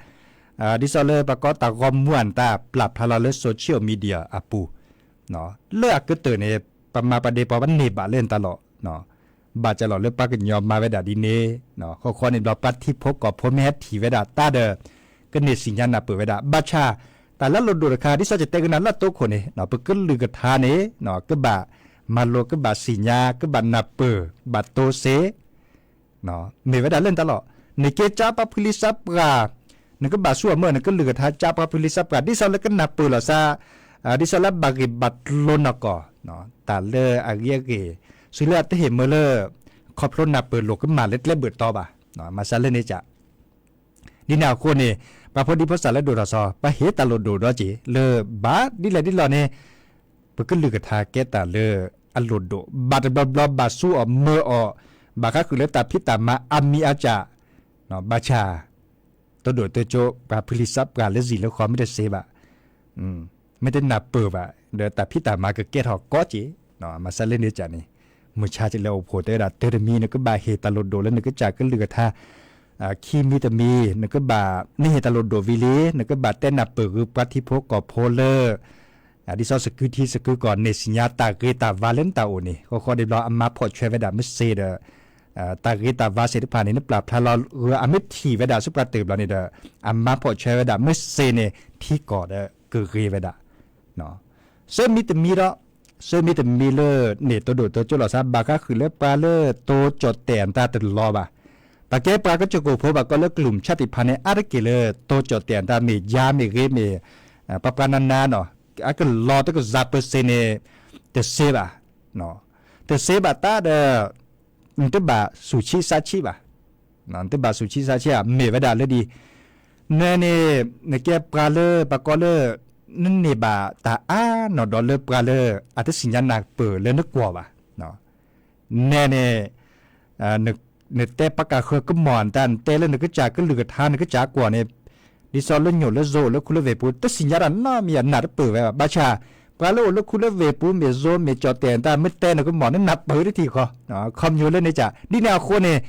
ဒ်သိးလၢပှၤကိးတၢ်ဂီၤမူအတၢ် ပျၢ်ဖျါလီၤလၢ social media အပူၤ လၢအကတၢၢ်န့ၣ် ပမၤပဒ့ပီပန့ၢ်ဘၣ်လၢနတၢ်လီၢ် ဘၣ်စၢ်လီၤလၢပှၤကညီမၤဝဲဒၣ်ဒ်န့ၣ် ဃီဃီန့ၣ်ဘျီ ပှၤထံဖိကီၢ်ဖိမ့ၢ်ဟဲထံၣ်ဝဲဒၣ်တၢ်ဒီး ကန့ၢ်စံၣ်ညါနၢ်ပၢၢ်ဝဲဒၣ် ဘၣ်ဆၣ် တၢ်လၢလိၣ်ဒိၣ်တခါ ဒ်သိးယတဲကနၤလၢတိခိၣ်န့ၣ် ပကလုၢ်ကထါန့ၣ် ကဘၣ်မၤလိ ကဘၣ်စံၣ်ညါ ကဘၣ်နၢ်ပၢၢ် ဘၣ်တိစ့ မ့ၢ်ဝဲဒၣ်လၢနတၢ်လီၢ် နက့ၤကးပှၤဖုလံာ်စးပှၢ် နကဘၣ်ဆူၣ်အမၢနကလုၢ်ကထါ ကးပှၤဖုလံာ်စးပှၢ် ဒ်သိးလၢကနၢ်ပၢၢ်လီၤစၢ် ဒ်သိးလၢဘၣ်ဂ့ၢ်ဘၣ်ကျိၤနီၢ်ကီၢ် တၢ်လၢအဂ့ၤအဂ့ၤ စုလၢအတဟ့ၣ်မၢလၢ ခီဖျိနၢ်ပၢၢ်လိာ်ကမၣ်လၢကျဲဘၢၣ်တီဘၣ် မၤစၢ်လၢန့ၣ်က ဒ်န့ၣ်အဃိန့ၣ် ပှၤဖိဒံဖိသၣ်လၢဒိၣ်ထီၣ်စီၤ ပှၤဟ့ၣ်တၢ်လိၣ်ဒိၣ်ဒီးက့ၤ လၢဘၣ်ဒ်လဲၣ်ဒ်လဲၣ်န့ၣ် ပကလုၢ်ကထါကဲတၢ်လၢအလိၣ်ဒိၣ် ဘၣ်တဘျီဘျီဘၣ်ဆူၣ်အီၤမၢအီၤ ဘၣ်ဃးဃုာ်လၢတၢ်ဖံးတၢ်မၤအါမံၤအါစှၤ ဘၣ်ဆၣ် တဒိၣ်တကၠိ ပှၤဖုလံာ်စးပှၢ်လၢစံၣ်လၢဃီမ့ၢ်တစ့ဘၣ် မ့ၢ်တနၢ်ပၢၢ်ဘၣ် ဒီးတၢ်ဖံးတၢ်မၤကကဲထီၣ်ကီက့ၤ မၤစၢ်လၢန့ၣ်ကန့ၣ် မုၢ်ဆါကလဲၤအိၣ်ဖှိၣ်တဲဝဲဒၣ် တၢ်တမံၤနကဘၣ်ဟ့ၣ်တၢ်လိၣ်ဒိၣ်လၢနကစၢ်ကလုၢ်ကထါ ခံမံၤတမံၤ နကဘၣ် နဟ့ၣ်တၢ်လိၣ်ဒိၣ်ဝံၤလံ နကဘၣ်တဲနၢ်ပၢၢ်ဂ့ၤပှၤထံဖိကီၢ်ဖိလၢ ဒ်သိးစကုထံစကုကီၢ် န့ၢ်စံၣ်ညါတၢ်ဂ့ၤတၢ်ဝါလၢနတၢ်အိၣ်န့ၣ် ဃီဃီဒ်ဘျီ အမၤဖှီၣ်ဆွဲဝဲဒၣ်မ့ၢ်စ့ဒီး တၢ်ဂ့ၤတၢ်ဝါစ့ၢ်တဖၣ်န့ၣ် နပျၢ်ဖျါလီၤဂ့ၤ အမ့ၢ်ထံၣ်ဝဲဒၣ်ဆူပှၤတၢၢ်ဘျီန့ၣ်ဒီး အမၤဖှီၣ်ဆွဲဝဲဒၣ်မ့ၢ်စ့န့ၣ် ထံကီၢ်ဒီးကဂ့ၤဝဲဒၣ် ဆၢမံၤတမံၤဒီး ဆၢမံၤတမံၤလၢန့ၣ် တိဒိၣ်တိကၠိလီၤစ့ၢ် ဘၣ်ဃးဃုာ်လၢပှၤလၢတိကၠိၣ်တဲာ်အတၢ်တလီၤဘၣ်. ပကဲပှၤကစၢၢ်ခိၣ်ဖိဘၣ်ကီလၢကလုၢ်မုၢ်ဆါသ့ၣ်တဖၣ်န့ၣ် အါတက့ၢ်လၢတိကၠိၣ်တဲာ်အတၢ်မ့ၢ်ယါမ့ၢ်ဂ့ၤမ့ၢ် ပှၤပှၤနၤနၤနီၤ အကလီၤတကစၢ်ပၢၢ်စ့န့ၣ် တစ့ဘၣ် တစ့ဘၣ်တၢ်ဒီး နတဘၣ်ဆူးဆံးဆါဆံးဘၣ်. နတဘၣ်ဆူးဆံးဆါဆံးဧါ မ့ၢ်ဝဲဒၣ်လၢဒ် နန့ၣ် နကဲပှၤလၢပှၤကီလၢ နန့ၢ်ဘၣ်တၢ်အါနီၢ်ဒီးလၢပှၤလၢ အတသ့ၣ်ညါနၢ်ပၢၢ်လၢနကွီၢ်ဘၣ်. နန့ၣ် နတဲပှၤကၢ်ဃၢၤကမီၤတၢ် နတဲလၢနကစၢ်ကလုၢ်ကထါ နကစၢ်ကွီၢ်န့ၣ် ဒ်သိးလၢညိၣ်လၢစိအိၣ်လၢခူလၢဝ့ၢ်ပူၤ တသ့ၣ်ညါတၢ်နီတမံၤ နၢ်တပၢၢ်ဝဲဘၣ်. ဘၣ်ဆၣ် ပှၤလၢအိၣ်လၢခူလၢဝ့ၢ်ပူၤ မ့ၢ်စိမ့ၢ်ကၠီၣ်တဲာ်တၢ် မ့ၢ်တဲနကမီၤ နနၢ်ပၢၢ်တထံၣ်ဃီ ခီပညီလၢန့ၣ်က ဒ်န့ၣ်အဃိန့ၣ်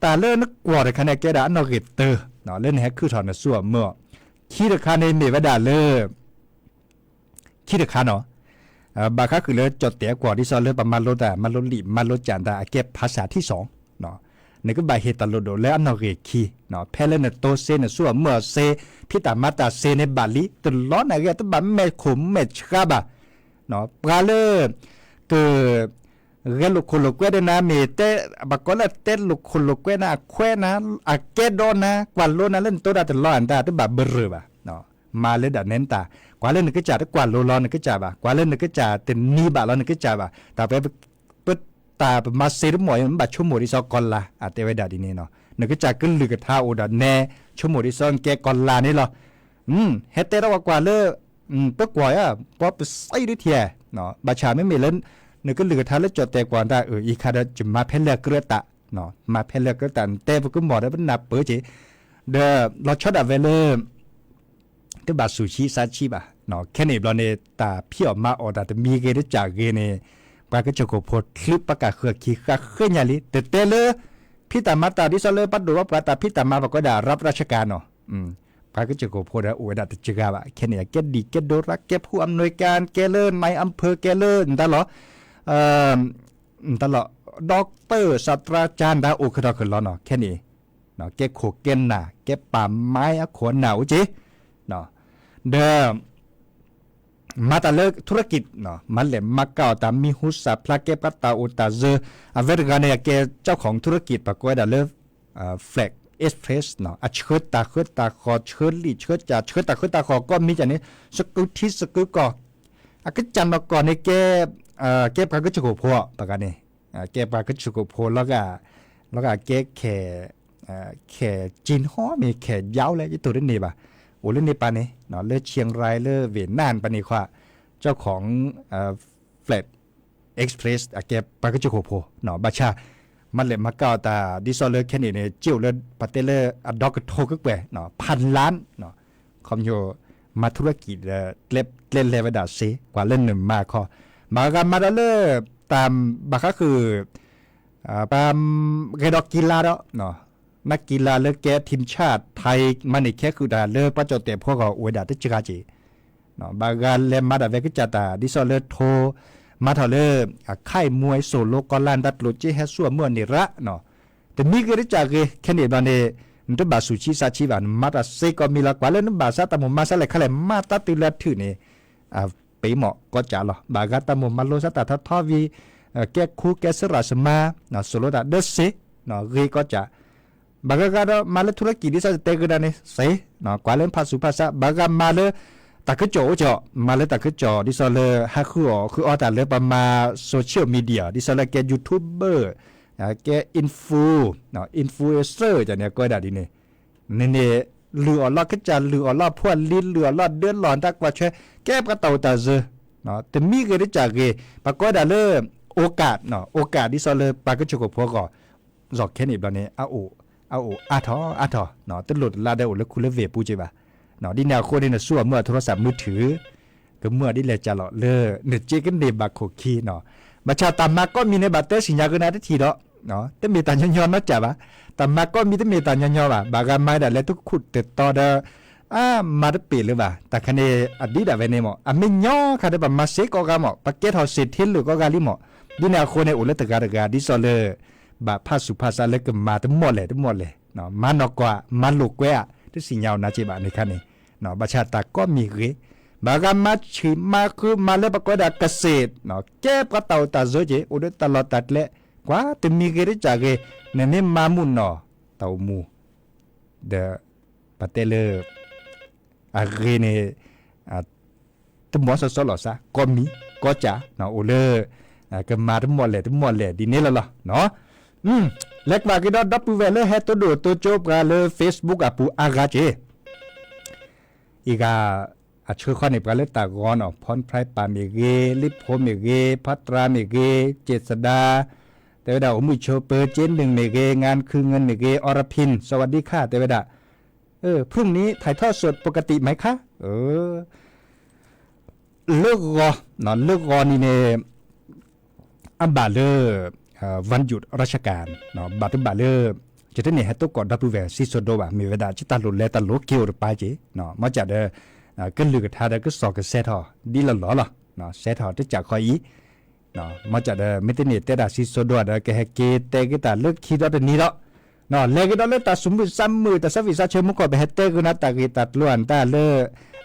တၢ်လၢနကွီၢ်တခါန့ၣ် ကဲဒၣ်အနီၣ်ဂံၢ်တၢ လၢနဟဲခုၣ်ထီၣ်နစိအမၢအီၤ ခံတခါန့ၣ်မ့ၢ်ဝဲဒၣ်လၢ ခံတခါနီၤ ဘၣ်ဃးဃုာ်လၢကၠီၣ်တဲာ်အကွီၢ် ဒ်သိးလၢပမၤလိတၢ် မၤလိလံာ် မၤလိကၠၢ်တၢ် အကဲဖးစၢ်ထံစီၣ် နကဘၣ်ဟ့ၣ်တၢ်လိၣ်ဒိၣ်လၢအနီၣ်ဂံၢ်ခံ ဖဲလၢနတိစ့ နစိအမၢအီၤစ့ ဖံးတၢ်မၤတၢ်စ့န့ၣ်ဘၣ်လံ တလီၤနၢ်ဂ့ၤ တဘၣ်မဲာ်ခိၣ်မဲာ်ဆှးဘၣ်. ပှၤလၢ က ဂဲၤလိာ်ခိၣ်လိာ်ကွဲဒီးနၤ မ့ၢ်တဲ ဘၣ်ကီလၢတဲလိာ်ခိၣ်လိာ်ကွဲနၤ အခွဲးနၤ အကဲဒီးနၤ ကွၢ်လိနၤလၢနတိတၢ်တလီၤအတၢ် တဘၣ်ဘရၢၢ်ဘၣ်. မၤလၢဒၣ်နဲနတၢ် ကွၢ်လၢနကစၢ်တကွၢ်လိလီၤနကစၢ်ဘၣ် ကွၢ်လၢနကစၢ်တနံၤဘၣ်လီၤနကစၢ်ဘၣ် တၢ်ပ ပတၢ်ပမၤစ့တမီၢ်အံၤ မ့ၢ်ဘၣ်ဆိကမိၣ်ဒ်သိးကီၢ်လၤ အတဲဝဲဒၣ်ဒ်န့ၣ်နီၤ နကစၢ်ကလုၢ်ကထါအိၣ်ဒီးနဲ ဆိကမိၣ်ဒ်သိးနကဲကီၢ်လၤန့ၣ်လီၤ. ဟဲတဲထီၣ်ဝဲကွၢ်လၢ ပကွၢ်ဧါ ပှၤပစံးဒ်ထံဧါ ဘၣ်ဆၣ်မ့မ့ၢ်လၢ နကလုၢ်ကထါလၢကၠီၣ်တဲာ်ကွီၢ်တၢ်အုၣ်အံၤခါဒီး ယမၤဖဲလဲၣ်ကြၢးတၢ် မၤဖဲလဲၣ်ကြၢးတၢ် နတဲပကမီၤဒီးပနၢ်ပၢၢ်က့ၤ ဒီးလီၤဆီဒၣ်ဝဲလၢ တဘၣ်ဆူးဆံးဆါဆံးဘၣ်. ခဲန့ၣ်ဘျီန့ၣ် တၢ်ဖံးအီၣ်မၤအီၣ်တၢ်တမံၤဂ့ၤတစၢ်ဂ့ၤန့ၣ် ပှၤကစၢၢ်ခိၣ်ဖိချုးပှၤကၢ်ဃၢၤခံဃၣ်ဃၢညါလံ တတဲလၢ ဖံးတၢ်မၤတၢ်ဒ်သိးလၢပဒိၣ်ဘၣ်ပှၤတၢ်ဖံးတၢ်မၤဘၣ်ကီးဒၣ် ရပ်ราชการနီၤ ပှၤကစၢၢ်ခိၣ်ဖိဒီးအိၣ်ဝဲဒၣ်တစှၤဘၣ် ခဲန့ၣ် အကဲဒံၣ်ကဲဒိရၣ် ကဲဖူအနွဲၢ်ကၣ် ကဲလၢ นายอำเภอ ကဲလၢ နတၢ်လီၤ နတၢ်လီၤ ဒီကတၢၢ် ศาสตราจารย์ နတၢ်အိၣ်ခဲထီၣ်ခဲလီၤနီၤ ခဲန့ၣ် ကဲခိၣ်ကဲနၢ် ကဲပာ်မါအခိၣ်အနၢ်အိၣ်က့ၤ ဒီး မၤတၢ်လၢ ธุรกิจ မၤလဲၢ်မၤကၤအီၣ်တၢ် မံၤဟူစၢ်ဖျါ ကဲပှၤတၢ်အိၣ်တၢ်စၢၤ အဝဲတဂၤန့ၣ် အကဲ เจ้าของธุรกิจ ပှၤကိးဝဲဒၣ်လၢ Flag Express အဆှၢတၢ်ဃၢတၢ်ဃီၤ ဆှၢလံာ်ဆှၢကၠၢ် ဆှၢတၢ်ဃၢတၢ်ဃီၤ ကိးမံၤကၠၢ်န့ၣ် စကုထံစကုကီၢ် အကစၢ်နီၢ်ကီၢ်န့ၣ်ကဲ ကဲပှၤကစၢၢ်ခိၣ်ဖိ ပှၤဂၤန့ၣ် ကဲပှၤကစၢၢ်ခိၣ်ဖိလီၤဂာ် လီၤဂာ်ကဲ ခဲၣ်ကၠ့ၣ်ဟီမ့ၢ်ခဲၣ်ယါလဲၣ် ယတိၢ်တန့ၢ်ဘၣ် အိၣ်လၢန့ၣ်ပၤန့ၣ် လၢဆံရၢၣ်လၢဝ့ၢ်နၢၣ်ပၤန့ၣ်ခွါ เจ้าของ Flag Express အကဲပှၤကစၢၢ်ခိၣ်ဖိ ဘၣ်ဆၣ် မၤလဲၢ်မၤကၤအီၣ်တၢ် ဒ်သိးလၢခဲန့ၣ်န့ၣ် ကၠိၣ်လၢပတဲလၢအဒီကထိကကွဲၢ် ဖၣ်လၣ် ခီပညီ မၤထူရကံၣ်ဒီး ကျဲလဲၤဝဲဒၣ်စ့ ကွၢ်လၢနမၤခီ ဘၣ်ဂၤမၤဒီးလၢ တၢ်ဘၣ်ဃးဃုာ် ပှၤ ဂဲၤဒီးကံလၤဒီး နကံလၤလၢကဲ ทีมชาติไทย မၤန့ၢ်ခဲဃုာ်တၢ်လၢပှၤကၠီၣ်တဲာ်ဖိဂီၢ်အိၣ်ဝဲဒၣ်တစှၤက့ၤ ဘၣ်ဂၤလဲၤမၤဒၣ်ဝဲကစၢ်တၢ် ဒ်သိးလၢထိ မၤထီၣ်လၢ အခဲအံၤမူအံၤစိၣ်လိကီၢ်လၢ် နတၢ်ကျိၣ်စ့ဟဲဆူအမုၢ်အန့ၣ်ရၣ် တမံၤဂ့ၤတစၢ်ဂ့ၤ ခဲန့ၣ်ဘျီန့ၣ် နတဘၣ်ဆူးဆံးဆါဆံးဘၣ် နမၤတၢ်စ့ကီးမံၤလီၤ ကွၢ်လၢနဘၣ်ဆါတၢ်မိၣ်မၤဆါလဲၣ်ခါလဲၣ် မၤတၢ်တုၤလၢအထုးန့ၣ် ပ့ၤမီၣ်ကီးကးလီၤ ဘၣ်ဂၤတၢ်မိၣ်မၤလိဆါတၢ်ထီထီဝံၤ ကဲခူကဲစရၣ်စမါ စိၣ်လိတၢ်ဒၢစ့ ဂ့ၤကီးကး ဘၣ်ဂၤဂၤဒီးမၤလၢထူရကံၣ်ဒ်သိးတဲဂ့ၤဒၣ်န့ၣ် စ့ ကွၢ်လၢဖးစူၤဖးဆါ ဘၣ်ဂၤမၤလၢ တၢ်ခၢၣ်ကၠီၣ်အိၣ်ကၠီၣ် မၤလၢတၢ်ခၢၣ်ကၠီၣ် ဒ်သိးလၢဟးဃုအီၣ်ဃုအီတၢ်လၢပမၤ social media ဒ်သိးလၢကဲ YouTuber ကဲ influ influencer န့ၣ် ကိးဝဲဒၣ်ဒ်န့ၣ် န့ၣ်န့ၣ် လုၢ်အီၣ်လီၢ်ကစၢ် လုၢ်အီၣ်လီၢ်ဖိအလံၤ လုၢ်အီၣ်လီၢ်ဒၢလီၢ်တၢ်ကွၢ်ထွဲ ကဲပှၤတၢ်အိၣ်တၢ်စၢၤ တမံၤဂ့ၤတစၢ်ဂ့ၤ ပှၤကိးဝဲဒၣ်လၢ โอกาส โอกาส ဒ်သိးလၢပှၤကစၢၢ်ခိၣ်ဖိအဂီၢ် စ့ၢ်ခဲန့ၣ်ဘျီန့ၣ် အအိၣ်အါထီၣ်အါထီၣ် တလိၣ်တလါဒီးအိၣ်လၢခူလၢဝ့ၢ်ပူၤက့ၤဘၣ် ဒ်န့ၣ်အဃိန့ၣ် နဆူအမုၢ်အ โทรศัพท์มือถือ ကမုၢ်အဒ်လဲၣ်ကၢ်လီၤလၢ နစ့ကန့ၢ်ဘၣ်ခိၣ်ခံနီၤ ဘၣ်ဆၣ်တၢ်မၤကိးမံၤန့ၣ် ဘၣ်တဲစံၣ်ညါကနၣ်တထံၣ်ဒီး တမ့ၢ်တၢ်ညီညီနီတစဲးဘၣ်. တၢ်မၤကီၢ်မံၤတမ့ၢ်တၢ်ညီညီဘၣ်. ဘၣ်ဂၤမၤဒၣ်လဲၤတခူၣ်တတီဒီး အါ မၤတပ့ၤလၢၤဘၣ်. တၢ်ခါန့ၣ် အဒ်ဒၣ်ဝဲန့ၣ်မ့ၢ် အမ့ၢ်ညီခါဒီး ပမၤစ့ၢ်ကီးဂၤမ့ၢ် ပကဲထီၣ်စ့ၢ်ထဲလၢာ်ကီးဂၤလံမ့ၢ်. ဒ်န့ၣ်အဃိန့ၣ် အိၣ်လၢတဂၤတဂၤ ဒ်သိးလၢ ဘၣ်ဖးဆူးဖးဆါလၢကမၤတမီၢ်လဲၣ်တမီၢ်လဲၣ်, မၤနီၢ်ကီၢ် မၤလိာ်ကွဲဧါ တသ့ၣ်ညါအီၤနၤက့ဘၣ်န့ၣ်ခါန့ၣ်, ဘၣ်ဆၣ်တၢ်ကိးမံၤဂ့ၤ, ဘၣ်ဂၤမၤဆံးမၤဃုမၤလၢပှၤကိးဝဲဒၣ်ကစ့ၢ်, ကဲပှၤတၢ်အိၣ်တၢ်ဆိးက့ၤ အိၣ်ဒီးတၢ်လီၢ်တၢ်ကျဲ, ကွၢ်တမံၤဂ့ၤတစဲးဂ့ၤ, နမ့ၢ်မၤမုာ်နီၢ် တၢ်အိၣ်မူ ဒီး ပတဲလၢ အဂ့ၤန့ၣ် တမီၤစီစီလီၤစါ ကိးမံၤကိးစး အိၣ်လၢ ကမၤတမီၢ်လဲၣ်တမီၢ်လဲၣ်ဒ်န့ၣ်လီၤလီၤ. လဲၤကွၢ်က့ၤဒီးဒီပုၢ်ဝဲၢ်လၢဟဲတိဒိၣ်တိကၠိပှၤလၢ Facebook အပူၤအါဂၤက့ၤ အံၤဂၤ အဆှၢဃီန့ၣ် ပှၤလၢတၢ်ဂီၤနီၤ ဖီၣ်ဖရၢပၢ်မ့ၢ်ဂ့ၤ, လံဖိမ့ၢ်ဂ့ၤ, ဖါတြၢ်မ့ၢ်ဂ့ၤ, က့ၣ်သဒါ, တဲဝဲဒၣ် အိၣ်မုာ်ဆိးပၢၤ က့နုာ်မ့ၢ်ဂ့ၤ, ငါခုငိုၢ်မ့ၢ်ဂ့ၤ, အီရဖံၣ် สวัสดีค่ะ တဲဝဲဒၣ် พรุ่งนี้ถ่ายทอดสดปกติไหมคะ လၢဂီၤ, လၢဂီၤန့ၣ်န့ၣ် အဘၣ်လၢ วันหยุดราชการ ဘၣ်တဘၣ်လၢ ယတန့ၢ်ဟဲတိကိးဒီပုၢ်ဝဲၢ်စံၣ်စိၤဒိဘၣ် မ့ၢ်ဝဲဒၣ် ယတၢ်လိၣ်လဲၤတၢ်လိၣ်က့ၤအိၣ်တပၤက့ၤ, မ်ကၢ်ဒီး ကလုၢ်ကထါဒီးကစီၣ်ကစဲထီၣ် ဒ်လီၢ်လီၢ်လီၤ, စဲထီၣ်တကးခီအံၤ, မ်ကၢ်ဒီး မ့ၢ်တန့ၢ်တဲတၢ်စံၣ်စိၤဒိဒီး ကဟဲက့ၤတဲက့ၤတၢ်လၢခံဒီတနံၤဒီး လဲၤက့ၤဒီးလၢတၢ်သူၣ်မုာ်သးမုာ် တၢ်ဆၢဝံၣ်ဆၢဆၢမူခိၣ် ပဟဲတဲဂုာ်နၤတၢ်ဂ့ၢ်တၢ်ကျိၤအတၢ်လၢ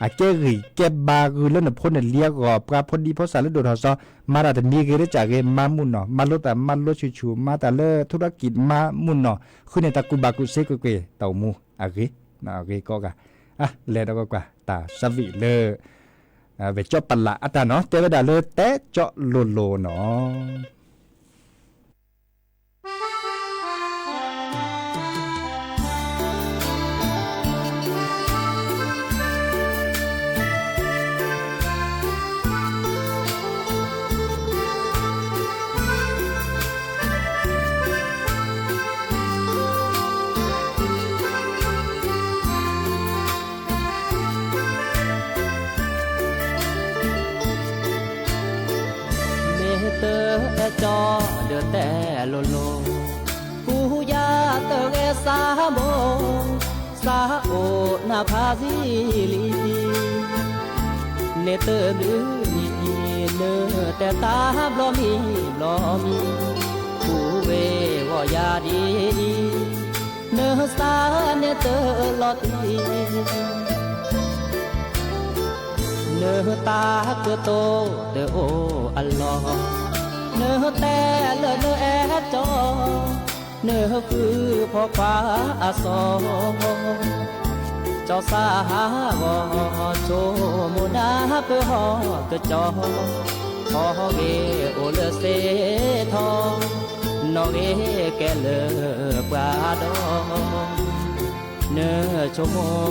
အကဲဂံၢ်ကဲဘါဂုာ်လၢနဖိနလံၤအဂီၢ် ပှၤဖိဒံဖိသၣ်လၢဒိၣ်ထီၣ်စီၤ မၤတၢ်တမံၤဂ့ၤတစဲးဂ့ၤ မၤမုာ်နီၢ် မၤလိသးမၤလိဆူၣ်ဆူၣ် မၤတၢ်လၢ ธุรกิจ မၤမုာ်နီၢ် ဃုန့ၢ်တၢ်ကူၣ်ဘၣ်ကူၣ်သ့ကွ့ၢ်ကွ့ၢ် တၢ်အိၣ်မူအဂ့ၤ အဂ့ၤကိးဂၤ, လဲၤဒီးကွၢ်ကွၢ် တၢ်ဆၢဝံၣ်လၢ ဝဲၢ်ကၠီပလးအတၢ်နီၤ တဲဝဲဒၣ်လၢတဲကၠီလိၤလိၤနီၤ မ့ၢ်တအဲၣ်ကၠီဒီးတဲလိၤလိၤ, ကူယၤတဂဲၤစၢ်ဘိ, စၢ်အိၣ်နၢ်ဖးဆံလံ, န့ၣ်တမုၢ်နံၤ နတဲတၢ်ဘျီမံၤဘျီမံၤ, ကူဝဲဂီၤယၤဒ်အံၤ, နစၢ်န့ၣ်တလီၤတံၢ် နတၢ်ကတိၤတအိၣ်အလီၢ်, နတဲလၢနအဲၣ်ကၠီ, နဃုဖီၣ်ခွါအစီၤ, ကၠီစၢ်ဟးဂီၤ ဆိကမိၣ်နၢ်ပၢၢ်ဟီၣ်ကၠီ, ဟီၣ်ဂ့ၤအိၣ်လၢစ့ထီ, နီၣ်ဂ့ၤကဲလၢပှၤဒီး နဆိကမိၣ်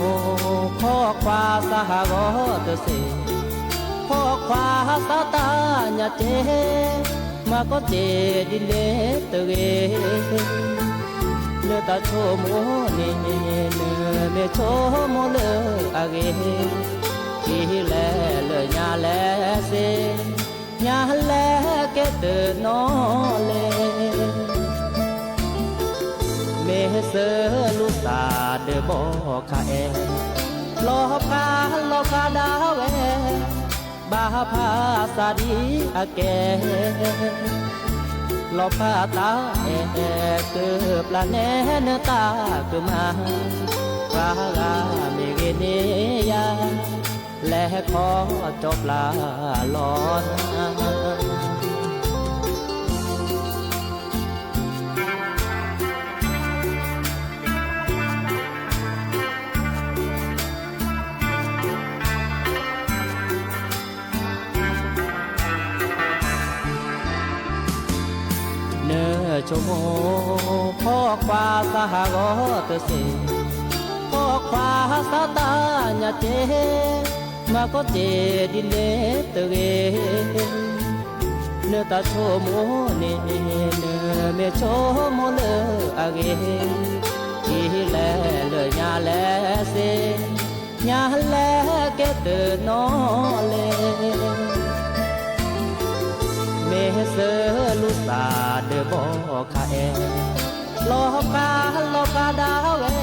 ဖီၣ်ခွါစၢ်ဟးဂီၤတစ့ၢ်, ဖီၣ်ခွါစၢ်တၢ်ညၣ်က့, မၤကီၢ်စ့ဒ်န့ၣ်တဂ့ၤ, နတၢ်ဆိကမိၣ်န့ၣ် နမ့ၢ်ဆိကမိၣ်လၢအဂ့ၤ, ဒ်လဲၣ်လၢညါလဲၣ်စ့, ညါလဲၣ်ကဲတနီၤလဲၣ် မ့ၢ်စၢလူၤသးဒီးဘီခါအဲၣ်, လီၤဖးလီၤဖးဒၣ်ဝဲ, ဘၣ်ဖးစၢ်ဒ်အကဲ, လီၤဖးတၢ်အဲၣ်ကပျၢ်နဲနတၢ်ကမၣ်, ပှၤဂၤမ့ၢ်ဂ့ၤန့ၢ်ယၤ, လဲၤခီကၠီပျၢ်လီၤနၤ နဆိကမိၣ် ဖီၣ်ခွါစၢ်ဟးဂီၤတစ့ၢ်, ဖီၣ်ခွါစၢ်တၢ်ညၣ်က့, မၤကီၢ်စ့ဒ်န့ၣ်တဂ့ၤ, နတၢ်ဆိကမိၣ်န့ၣ် နမ့ၢ်ဆိကမိၣ်လၢအဂ့ၤ, ဒ်လဲၣ်လၢညါလဲၣ်စ့, ညါလဲၣ်ကဲတနီၤလဲၣ် ကဲစၢလူၤသးဒီးဘီခါအဲၣ်, လီၤဖးလီၤဖးဒၣ်ဝဲ,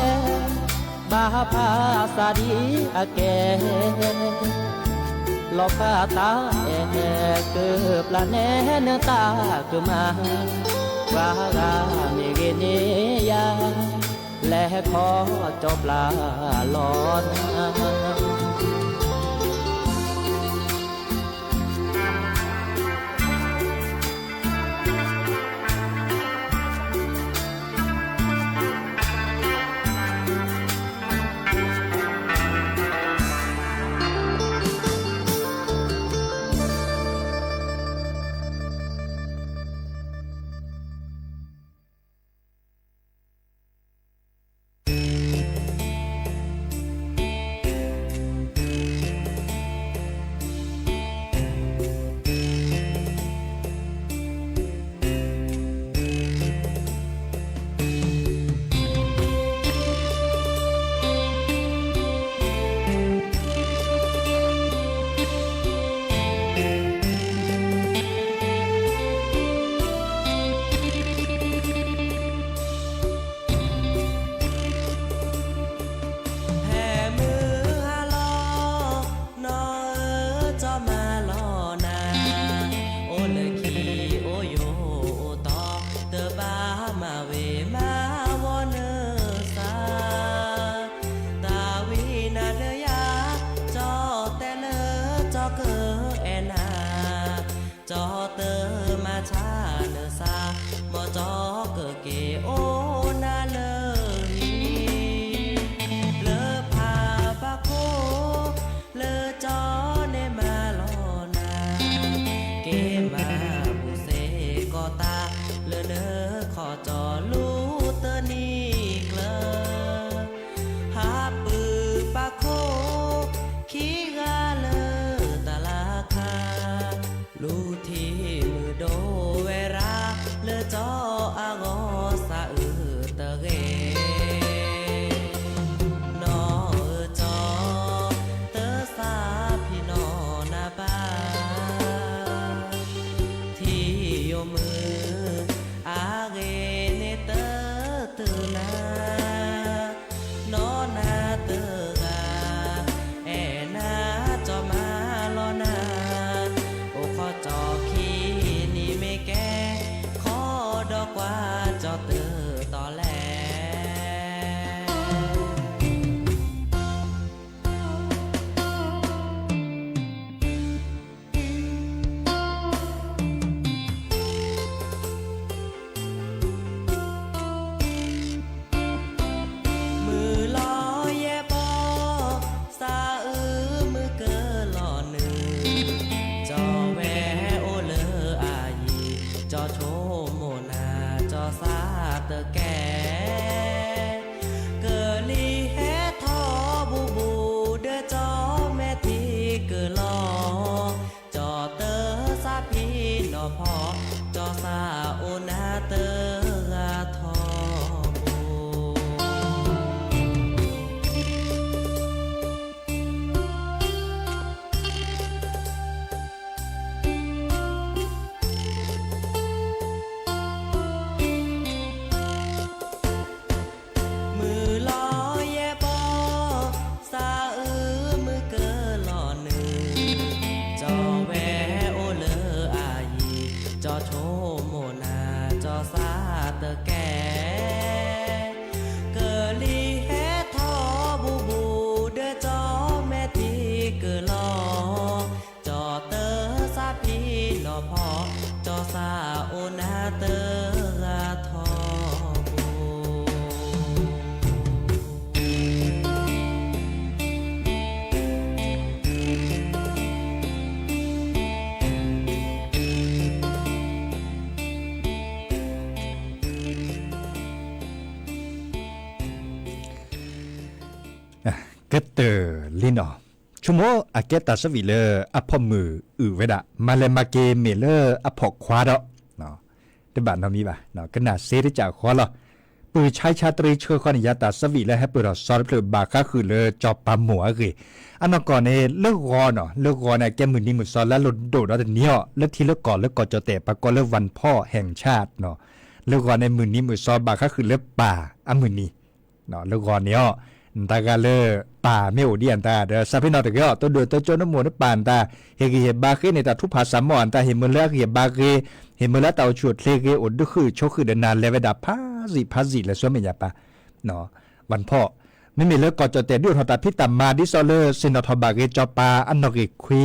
ဘၣ်ဖးစၢ်ဒ်အကဲ, လီၤဖးတၢ်အဲၣ်ကပျၢ်နဲနတၢ်ကမၣ်, ပှၤဂၤမ့ၢ်ဂ့ၤန့ၢ်ယၤ, လဲၤခီကၠီပျၢ်လီၤနၤ. ဟဲမုၢ်ဟါလီၤ, နီၢ်ဧၢ ကၠီမၤလီၤနၤ, အိၣ်လၢခံအိၣ်ယိာ်အိၣ်တီ, တဘၣ်မၤဝ့ၤမၤဝီနုၤစၢ်, တၢ်ဝံနၤလၢယၤ, ကၠီတဲလၢကၠီကအဲၣ်နၤ, ကၠီတမၤဆါနုၤစၢ်, မ်ကၠီကက့ၤအိၣ်နၤလၢဟံၣ်, လၢဖးဘၣ်ခိၣ်, လၢကၠီန့ၣ်မၤလီၤနၤ, က့ၤမၤပူၤစ့ၢ်ကီးတၢ်, လၢနခီၣ်ကၠီလူၤတနံၤကျၢၤ, ဟးပုၢ်ဘၣ်ခိၣ်, ခံဂၤလၢတၢ်လၤခါ, လူၤထံမုၢ်ဒိၣ်ဝဲရၤ, လၢကၠီအဂီၢ်စးအုးတဂ့ၤ, နီၢ်ဧၢကၠီ, တစးဖံးနီၢ်နၤဘၣ်, ထံယိာ်မုၢ်, အဂ့ၢ်န့ၣ်တတုၤနၤ, နီၢ်နၤတဂၤ, အဲၣ်နၤကၠီမၤလီၤနၤ, အိၣ်ခီၣ်ကၠီခံနံၤမ့ၢ်ကဲ, ခီဒီးကွၢ်ကၠီတုၤတီၤလဲၣ်. မုၢ်လီၤယဲၢ်ဘီ, စးအုးမုၢ်ကလီၤနုာ်, ကၠီဝဲအိၣ်လၢအယံၤ, ကၠီဆိကမိၣ်နၤကၠီစးတကဲ, ကလံၤဟဲထီၣ်ဘူးဘူးဒီးကၠီမဲာ်ထံကလီၤ, ကၠီတစးဖံးနီၢ်ဖီ, ကၠီစးအိၣ်နၤတဂၤထီဘိ. မုၢ်လီၤယဲၢ်ဘီ, စးအုးမုၢ်ကလီၤနုာ်, ကၠီဝဲအိၣ်လၢအယံၤ, ကၠီဆိကမိၣ်နၤကၠီစးတကဲ, ကလံၤဟဲထီၣ်ဘူးဘူးဒီးကၠီမဲာ်ထံကလီၤ, ကၠီတစးဖံးနီၢ်ဖီ, ကၠီစးအိၣ်နၤတဂၤထီဘိ. ကတၢၢ်လံနီၤ, ဆိကမိၣ်အကဲတၢ်ဆၢဝံၤလၢအဖီၣ်မုၢ်အုၣ်ဝဲဒၣ် မၤလဲၤမၤက့ၤမ့ၢ်လၢအဖီၣ်ခွါဒီး တဘၣ်နီတမံၤဘၣ်, ကနၣ်စ့တစဲးဃီလီၤ. ပုၢ်ဆါဆါတရံးဆှၢဃီန့ၣ် ယၤတၢ်ဆၢဝံၣ်လၢဟဲပၢၢ်ထီၣ်စီတဖျၢၣ်ဘၣ်ဃးဃုာ်လၢကၠီၤပၤမိၢ်အဂ့ၢ်, အနီၢ်ကီၢ်န့ၣ် လၢဂီၤနီၤ လၢဂီၤန့ၣ် အကဲမုၢ်နံၤမုၢ်သီလၢအလိၣ်ဒိၣ်ဒီးတနံၤအီၤ လၢထံလၢကီၢ်လၢကီၢ်ကၠီၣ်တဲၣ် ပှၤကိးလၢ วันพ่อแห่งชาติ နီၤ, လၢဂီၤန့ၣ် မုၢ်နံၤမုၢ်သီဘၣ်ဃးဃုာ်လၢပၢ်အမုၢ်နံၤ လၢဂီၤန့ၣ်အီၤ နတၢ်ဂၤလၢ ပၢ်မ့ၢ်အိၣ်ဒံးအတၢ်ဒီး စးဖဲနီၣ်တဂ့ၤအီၤ တိဒိၣ်တိကၠိနမိၢ်နပၢ်နတၢ် ဟ့ၣ်ဂံၢ်ဟ့ၣ်ဘါဃ့န့ၣ် တၢ်ထူးဖးစၢ်မီၢ်အတၢ် ဟ့ၣ်မ့ၢ်လၢအဂံၢ်အဘါဂ့ၤ ဟ့ၣ်မ့ၢ်လၢတၢ်အိၣ်ဆူၣ်အိၣ်ချ့ဂ့ၤ အိၣ်ဒုးဃုဆိဃုာ်ဒီးနၤ လဲၤဝဲဒၣ်ဖးစံးဖးစံးလဲၤဆူမဲာ်ညါပၢ် วันพ่อ မ့မ့ၢ်လၢကီၢ်ကၠီၣ်တဲၣ်ဒုးအိၣ်ထီၣ်တၢ်ဖံးတၢ်မၤ ဒ်သိးလၢဆ့ၣ်နီၤထီၣ်ဘၣ်ဂ့ၤကၠီၤပၤအနီၣ်ဂံၢ်ခွံ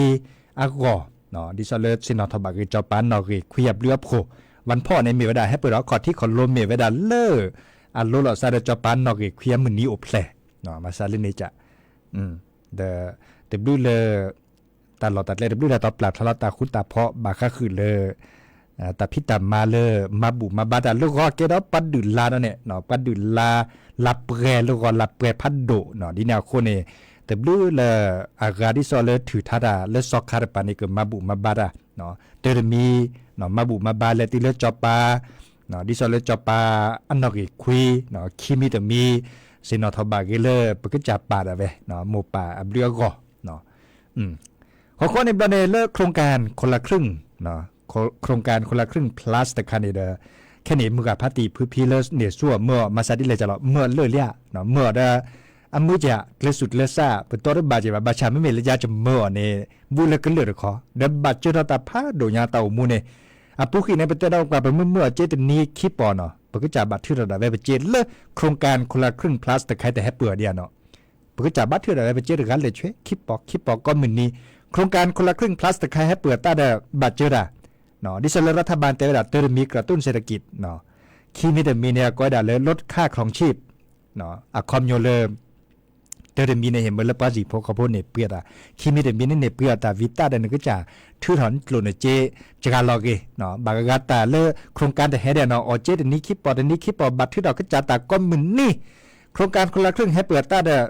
အဂီၢ်, ဒ်သိးလၢဆ့ၣ်နီၤထီၣ်ဘၣ်ဂ့ၤကၠီၤပၤအနီၣ်ဂံၢ်ခွံအဘျုးအဖှိၣ်, วันพ่อ န့ၣ်မ့ၢ်ဝဲဒၣ် ဟဲပၢၢ်ထီၣ်အခီၣ်ထံးခီၣ်လိၤ မ့ၢ်ဝဲဒၣ်လၢ အလိၤလီၤစါဒီးကၠီၤပၤနီၣ်ဂံၢ်ခွံအမုၢ်နံၤအိၣ်ဖျဲၣ်, မၤစၢ်လၢန့ၣ်က ဒီး တဘျုးလၢ တၢ်လီၢ်တၢ်ကျဲတဘျုးလၢတီပျၢ်ဖျါလီၤတၢ်ဃူတၢ်ဖိး ဘၣ်ဃးဃုာ်လၢ တၢ်ဖံးတၢ်မၤလၢ မၤဘူၣ်မၤဘါတၢ်လၢဂီၤကဲဒီးပှၤဒုၣ်လါဒီးန့ၣ် ပှၤဒုၣ်လါ လၢပှဲၤလၢဂီၤလၢပှဲၤဖးဒိၣ်နီၤ ဒ်န့ၣ်အဃိန့ၣ် တဘျုးလၢအဂၤဒ်သိးလၢထုးထါတၢ်လၢစီၤခါတပၤန့ၣ် ကမၤဘူၣ်မၤဘါတၢ် တၢတမံၤ မၤဘူၣ်မၤဘါလဲၤတုၤလၢကၠီၤပၤ ဒ်သိးလၢကၠီၤပၤအနီၣ်ဂံၢ်ခွံ, ခံမံၤတမံၤ ဆ့ၣ်နီၤထီၣ်ဘၣ်ဂ့ၤလၢပကစၢ်ပၢ်ဒၣ်ဝဲ မိၢ်ပၢ်အဘျုးအဂီၢ် ဃီဃီန့ၣ်ဘျီန့ၣ် လၢ โครงการคนละครึ่ง โครงการคนละครึ่ง plus တခါန့ၣ်ဒီး ခဲန့ၣ်မုၢ်ဂၤဖးတံၢ် ဖုဖံလၢန့ၢ်ဆူၣ်အီၤမၢအီၤ မၤစၢ်ဒ်လဲၣ်ကလီၤ မၢအီၤလၢလံဧါ, မၢအီၤဒီး အမုၢ်က ကျဲးစူၣ်ကျဲးစၢ် ပတီၢ်တဘၣ်က့ၤဘၣ် ဘၣ်ဆၣ်မ့မ့ၢ်လၢယါကမၢအီၤန့ၣ် ဘူးလၢကလၢာ်တခီ ဒီးဘၣ်စၢၤထီၣ်တၢ်ဖးဒိၣ်ညါတၢ်အိၣ်မူန့ၣ် အပူၤဃံၣ်န့ၣ် ပတဲဒီးပှၤပမုၢ်မုၢ်အီၤက့တနံၤခံပီၤနီၤ ပကစၢ်ဘၣ်ထုးထီၣ်ဒၣ်ဝဲပက့လၢ โครงการคนละครึ่ง plus တခါတဟဲပၢၢ်ဒံးဧါနီၤ ပကစၢ်ဘၣ်ထုးထီၣ်ဒၣ်ဝဲပက့တဂၤလဲၤဆှဲခံပီၤခံပီၤကိးမုၢ်နံၤ โครงการคนละครึ่ง plus တခါဟဲပၢၢ်အသးဒီး ဘၣ်စၢၤတၢ် ဒ်သိးလၢ รัฐบาล တဲဝဲဒၣ် တၢတမံၤ กระตุ้นเศรษฐกิจ ခံမံၤတမံၤန့ၣ် အကိးဝဲဒၣ်လၢ ลดค่าครองชีพ အခီပညီလၢ တၢတမံၤန့ၣ် ဟ့ၣ်မ့ၢ်လၢပှၤစံၣ်ဖိဃီဖိန့ၣ်ပှ့ၤအသး ခံမံၤတမံၤန့ၣ် န့ၣ်ပှ့ၤအသးဝံၤသးဒီးနကစၢ် ထုးထီၣ်ကျိၣ်နက့ စှၤလီၤက့ၤ ဘၣ်ဂၤဂၤတၢ်လၢ โครงการ တဟဲဒၣ်နီၤ အီၤက့တနံၤခံပီၤ တနံၤခံပီၤ ဘၣ်ထုးထီၣ်ကစၢ်တၢ်ကိးမုၢ်နံၤ โครงการคนละครึ่ง ဟဲပၢၢ်အသးဒီး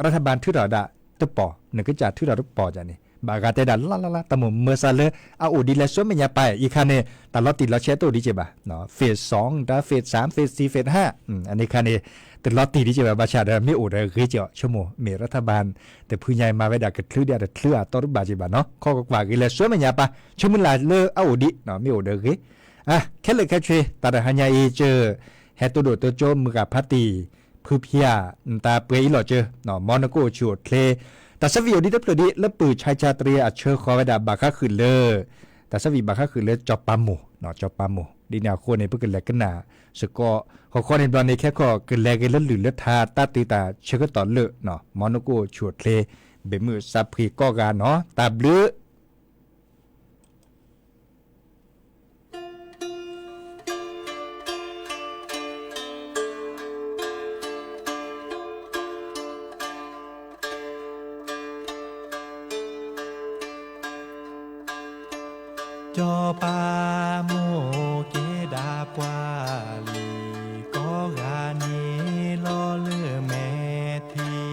รัฐบาล ထုးထီၣ်ဒၣ်တပီၤ နကစၢ်ထုးထီၣ်တပီၤန့ၣ် ဘၣ်ဂၤတဲဒၣ်လၢ်လၢ်လၢ် တၢ်မိၣ်မၢစၢ်လၢ အအိၣ်ဒ်လဲၣ်ဆူမဲာ်ညါပၢ် အံၤခါန့ၣ် တၢ်လီၤတံၢ်လီၤဆဲးတအိၣ်ဒံးက့ၤဘၣ် phase စံ တၢ် phase သၢ phase သီ phase ဟါ အန့ၣ်ခါန့ၣ် တလီၤတံၢ်ဒံးက့ၤဘၣ် ဘၣ်ဆၣ်ဒီး မ့ၢ်အိၣ်ဒီးဂ့ၤကီး ဆိကမိၣ် မ့ၢ် รัฐบาล တဖုညါမၤဝဲဒၣ်ကချုးဒံးတချုးအတီတဘၣ်က့ၤဘၣ်နီၤ ခီကွၢ်က့ၤလဲၤဆူမဲာ်ညါပၢ် ဆိမုၢ်လၢ်လၢအအိၣ်ဒံး မ့ၢ်အိၣ်ဒီးဂ့ၤ ခဲလၢာ်ခဲဆ့ တၢ်တဟါညါအံၤကၢ ဟဲတိၢ်ဒိၣ်တိကၠိမုၢ်ဂၤဖးတံၢ် ဖုဖံဧၢ နတၢ်ပှဲၤအံၤလီၤကၢ မ်နကအိၣ်ဆူၣ်အိၣ်ချ့ တၢ်ဆၢဝံၣ်အိၣ်ဒံးတဖျၢၣ်ဒံး လၢပုၢ်ဆါဆါတရံးအဆၢဃီၤဝဲဒၣ်ဘၣ်ဃးဃုာ်လၢ တၢ်ဆၢဝံၣ်ဘၣ်ဃးဃုာ်လၢကၠီၤပၤမိၢ် ကၠီၤပၤမိၢ် ဒ်န့ၣ်အဃိန့ၣ် ပကလဲၤကနၣ်စ့ၢ်ကီး ဃီဃီန့ၣ်ဘျီန့ၣ် ခဲခီၣ်ကလဲၤဂ့ၤလၢလုၢ်လၢထါ တၢ်တုၤတၢ်ဆၢကတီၢ်လၢာ် မ်နကအိၣ်ဆူၣ်အိၣ်ချ့ ဘၣ်မုာ်စၢ်ဖှံကိးဂၤနီၤ တၢ်ဘျုး စီၤပၤမိၢ်က့ဒၣ်ပှၤလံၤကိးဂၤန့ၣ်လီၤလၢမဲာ်ထံ စီ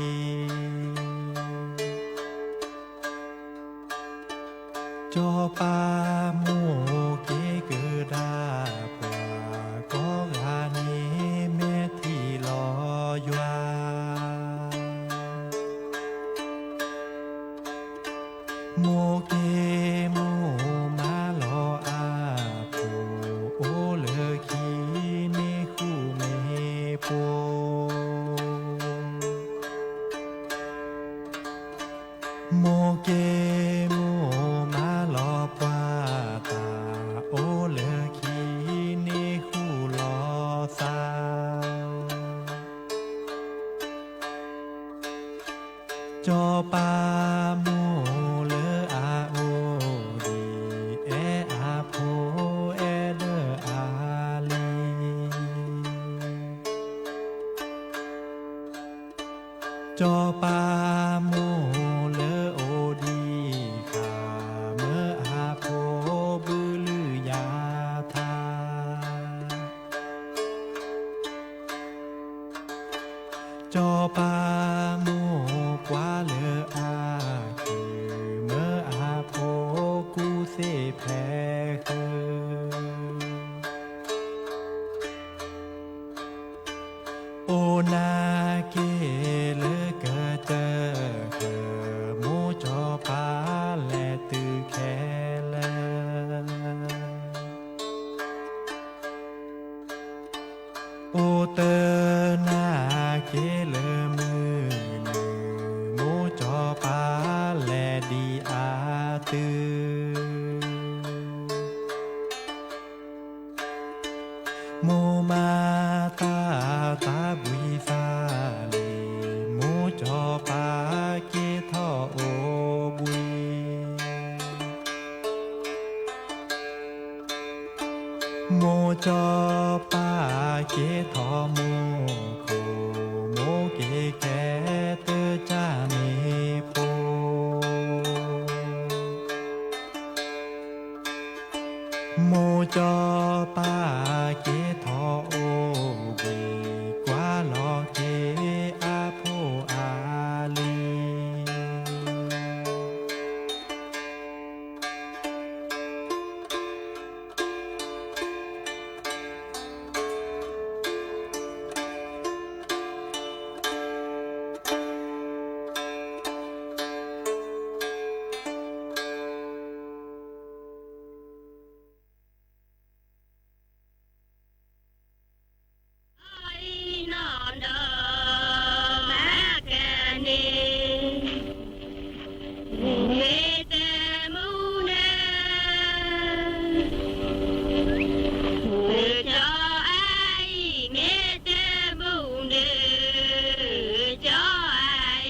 ၤပၤမိၢ်က့ကဒါပှၤကိးဂၤန့ၣ် မဲာ်ထံလီၤယွၤ မိၢ်က့မိၢ်မၤလီၤအါပူၤ အိၣ်လၢခံန့ၣ်ဃူမ့ၢ်ဖိ မိၢ်က့မိၢ်မၤလီၤပှၤတၢ် အိၣ်လၢခံန့ၣ်ဃူလီၤသး စီၤပၤမိၢ်လၢအအိၣ်ဒံး အဲၣ်အဖိအဲၣ်ဒၢအလံၤ စီၤပၤမိၢ်လၢအိၣ်ဒံးဃာ် မၢအဖိဘုလုညါထါ စီၤပၤမိၢ်ကွၢ်လၢအက့ၤ မၢအဖိကူၣ်သ့ဖဲဃၢၤ စီၤပၤမိၢ်လၢအအိၣ်ဒံးဃာ် မၢအဖိအဲၣ်ဒၢအလံၤ အိၣ်တနၤက့ၤလၢမုၢ်နုာ်, မိၢ်ကၠီၤပၤလဲၤဒံးအတုၤ မိၢ်မၤတၢ်သးဘှံးသးလံၤ, မိၢ်ကၠီၤပၤက့ၤထီၣ်အိၣ်ဘှံး, မိၢ်ကၠီၤပၤက့ၤထီၣ်မိၢ်ခိၣ်, မိၢ်က့ၤကဲတၢ်ကၢ်မ့ၢ်ဖိ မိၢ်ကၠီၤပၤက့ၤထီၣ်အိၣ်ဘှံး, ကွၢ်လီၤက့ၤအဖိအလံၤ. အံၤနီၢ်ဒီးမၤကန့ၢ် မ့ၢ်တမူန့ၣ် ကၠီအံၤ မ့ၢ်တမူန့ၣ် ကၠီ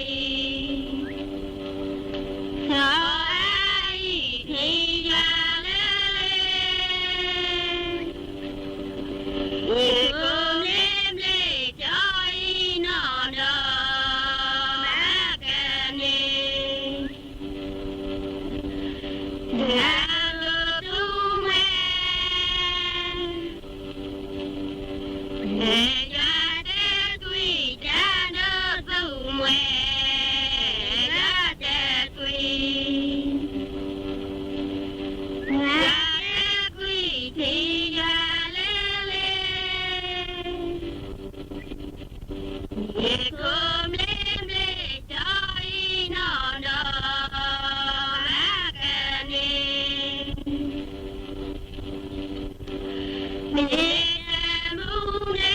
အံၤ ကၠီအံၤထံယွၤလၢလၢ ယကိးမ့ၢ်ဘျ့ကၠီအံၤနီၢ်ဒီး မၤကန့ၢ် တၢ်ဒိးသူမှဲ ယွၤတကွံာ်တၢ်ဒိးသူမှဲ ယွၤတကွံာ် ယွၤတကွံာ်ထံယွၤလၢလၢ ယကိးမ့ၢ်ဘျ့ကၠီအံၤနီၢ်ဒီး မၤကန့ၢ် မ့ၢ်တမူန့ၣ်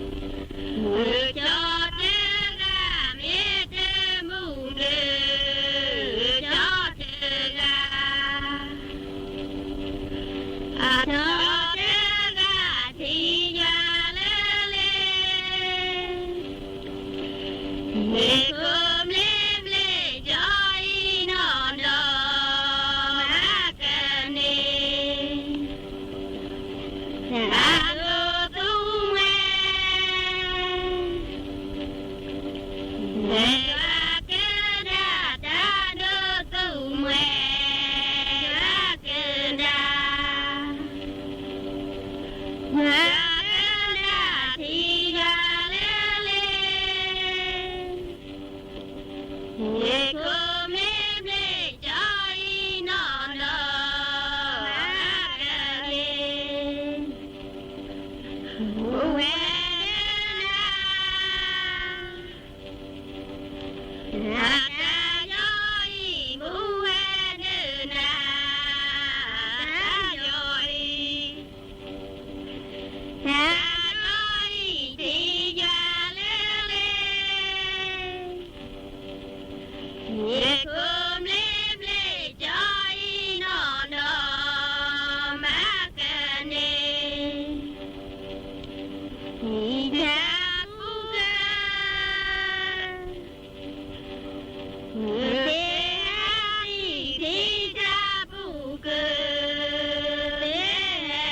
ကၠီတဂၤ မ့ၢ်တမူန့ၣ် ကၠီတဂၤ အကၠီတဂၤ ထံယွၤလၢလၢ မ့ၢ်ကိးမ့ၢ်ဘျ့ကၠီအံၤနီၢ်ဒီး မၤကန့ၢ် တၢ်ဒိးသူမှဲ မ့ၢ်ကဒါတၢ်ဒိးသူမှဲ မ့ၢ်ကဒါ မ့ၢ်ကဒါထံယွၤလၢလၢ မ့ၢ်ကိးမ့ၢ်ဘျ့ကၠီအံၤနီၢ်ဒီး မၤကန့ၢ် မူဝဲဒၣ်နၤ တၢ်ယီအံၤ မူဝဲဒၣ်နၤ တၢ်ယီအံၤ တၢ်ယီအံၤ ထံယွၤလၢလၢ မ့ၢ်ကိးမ့ၢ်ဘျ့ကၠီအံၤနီၢ်ဒီး မၤကန့ၢ် ထံတၢ်ပူၤကၢ သ့ၣ်အါသံး ထံတၢ်ပူၤကၢ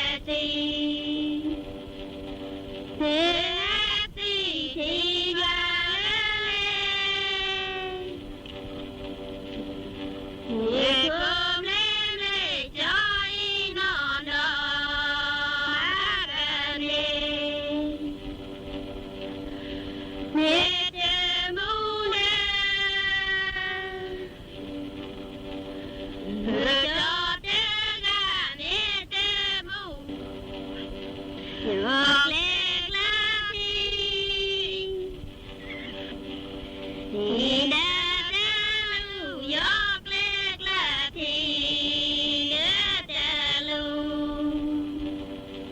သ့ၣ်အါသံး သ့ၣ်အါသံး ထံယွၤလၢလၢ မ့ၢ်ကိးမ့ၢ်ဘျ့ကၠီအံၤနီၢ်ဒီး မၤကန့ၢ် မ့ၢ်တမူန့ၣ် ကၠီတဂၤ မ့ၢ်တမူ ယီၤကျဲကျါထံ ထံဒၢတလူၢ် ယီၤကျဲကျါထံ ဒၢတလူၢ်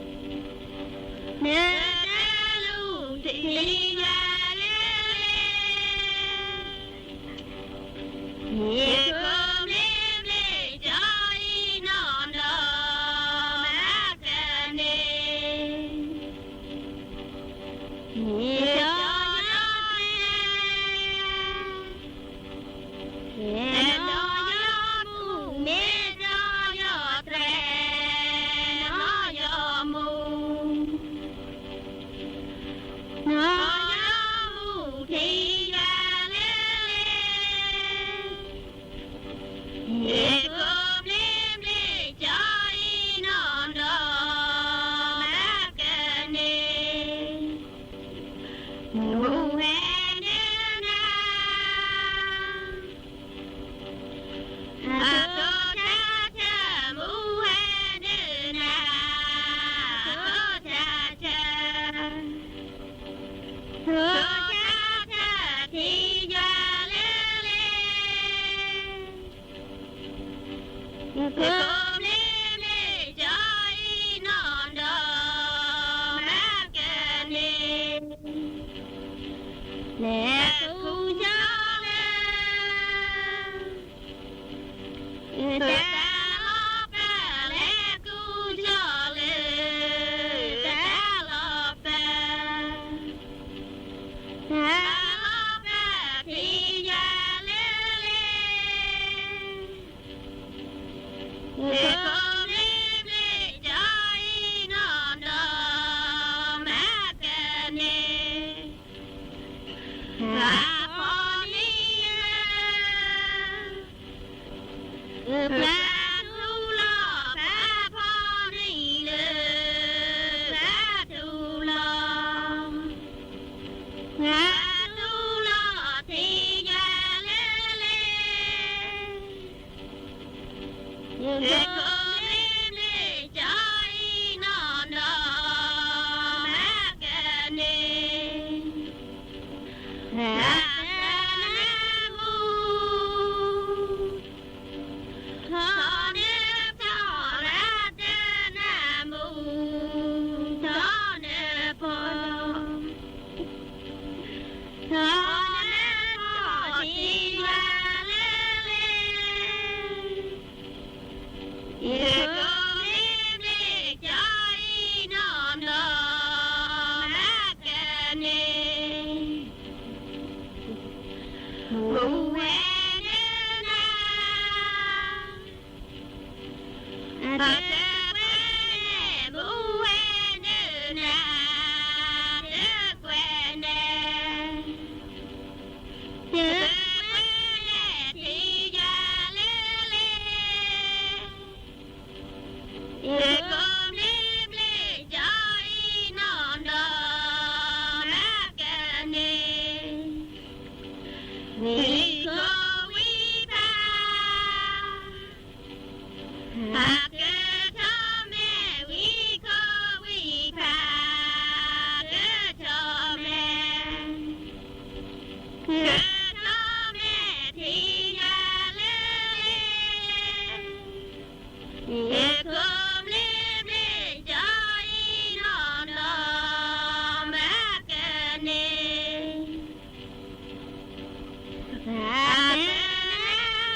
လဲၤကူၣ်ကၠီလၢ တၢ်လီၢ်ပၢ် လဲၤကူၣ်ကၠီလၢ တၢ်လီၢ်ပၢ်, တၢ်လီၢ်ပၢ်ထံၣ်ယၤလၢလၢ ကိးမ့ၢ်ဘျ့ကၠီအံၤနီၢ်နီၢ် မၤကန့ၢ် ပှၤဖီနံၤလၢ ပှၤထူလီၤ ပှၤဖီနံၤလၢ ပှၤထူလီၤ, ပှၤထူလီၤထံၣ်ယၤလၢလၢ ကိးမ့ၢ်ဘျ့ကၠီအံၤနီၢ်နီၢ် မၤကန့ၢ် ရၤတနၢမူ, ထီၣ်နၢပီၢ် ရၤတနၢမူ, ထီၣ်နၢပီၢ် ထီၣ်နၢပီၢ်ထံၣ်ယၤလၢလၢ ကိးမ့ၢ်ဘျ့ကၠီအံၤနီၢ်နီၢ် မၤကန့ၢ် မူဝဲဒၣ်နၤ အတကွဲးန့ၣ် မူဝဲဒၣ်နၤ တကွဲးန့ၣ် တကွဲးန့ၣ် ထံၣ်ယၤလၢလၢ ကိးမ့ၢ်ဘျ့ကၠီအံၤနီၢ်နီၢ် မၤကန့ၢ် ဝံခိၣ်ဝံဖး အကထီၣ်မဲာ် ဝံခိၣ်ဝံဖး ကထီၣ်မဲာ် ကထီၣ်မဲာ်ထံၣ်ယၤလၢ ကိးမ့ၢ်ဘျ့ကၠီအံၤနီၢ်နီၢ် မၤကန့ၢ် ရၤတနၢ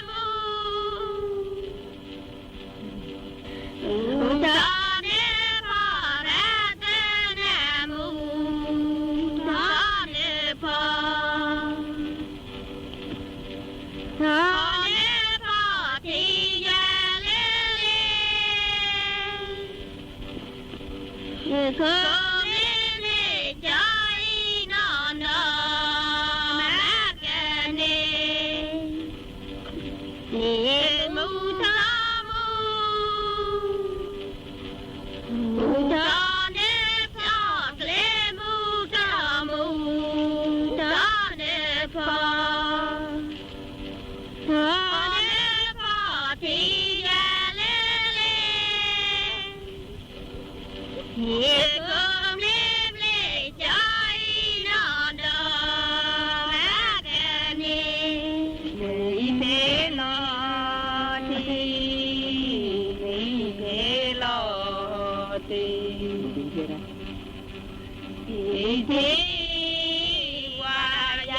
မူ, ထီၣ်နၢပီၢ် ရၤတနၢမူ, ထီၣ်နၢပီၢ် ထီၣ်နၢပီၢ်ထံၣ်ယၤလၢလၢ ကိးမ့ၢ်ဘျ့ကၠီအံၤနီၢ်နီၢ် မၤကန့ၢ် မူထီၣ်မူ, မူထီၣ်နၢပီၢ် ကျဲမူထီၣ်မူ, ထီၣ်နၢပီၢ် ထီၣ်နၢပီၢ်ထံၣ်ယၤလၢလၢ ကိးမ့ၢ်ဘျ့ကၠီအံၤနီၢ်နီၢ် မၤကန့ၢ် မ့ၢ်ဖဲလီၤတံၢ်, မ့ၢ်ဖဲလီၤတံၢ်, အံၤထံၣ်ဝဲယၤ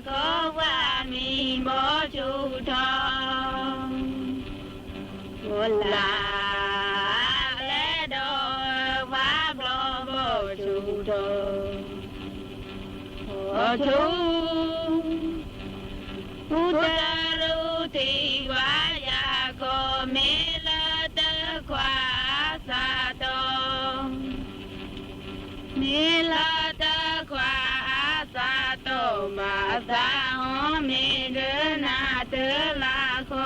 ကိးဝဲမံဘီဆူၣ်ထီၣ် အိၣ်လၢ်လၢဒီးဝဲဘျီဘီဆူၣ်ထီၣ် အိၣ်ဆူၣ် အိၣ်တရူးထံၣ်ဝဲယၤ ကိးမ့ၢ်လၢတခွါအစးတီၢ် မ့ၢ်လၢတခွါအစးတီၢ် ဘၣ်သးအီၤမ့ၢ်ဒၢနၤတလးဃီ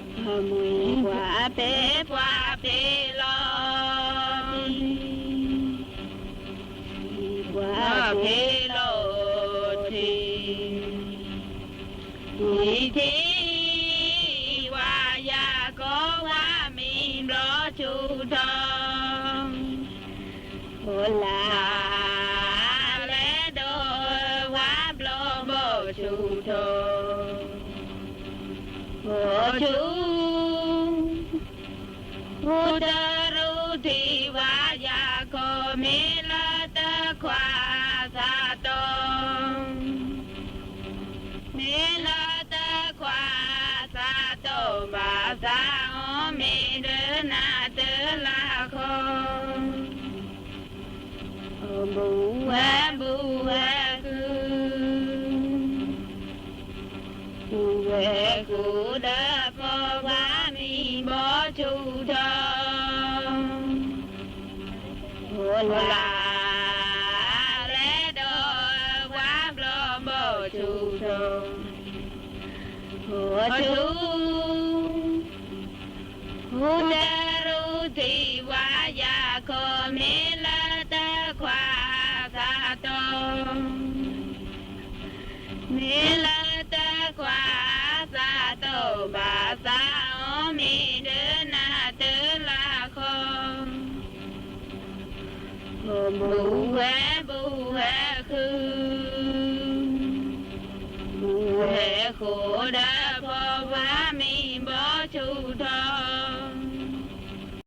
မ့ၢ်ပှၤဖဲပှၤဖဲလီၤတံၢ်, မ့ၢ်ပှၤဖဲလီၤတံၢ်, အံၤထံၣ်ဝဲယၤ ကိးဝဲမံဘျီဆူၣ်ထီၣ် အိၣ်လၢ်လၢဒီးဝဲဘျီဘီဆူၣ်ထီၣ် အိၣ်ဆူၣ် အိၣ်တရူးထံၣ်ဝဲယၤ ကိးမ့ၢ်လၢတခွါအစး ဆူၣ်ထီၣ်, အိၣ်လၢလဲၤဒီးပှၤဘျီဘီ ဆူၣ်ထီၣ်, အိၣ်ထူၣ်, အိၣ်တရူးထံၣ်ပှၤယၤခိၣ် မ့ၢ်လၢတခွါသးတီ မ့ၢ်လၢတခွါသးတီ ဘၣ်သးအီၤမ့ၢ်ဒၢနၤတလါဃီ, ဘူၣ်ဝဲဘူၣ်ဝဲဃု, ဘူၣ်ဝဲဃိဒီး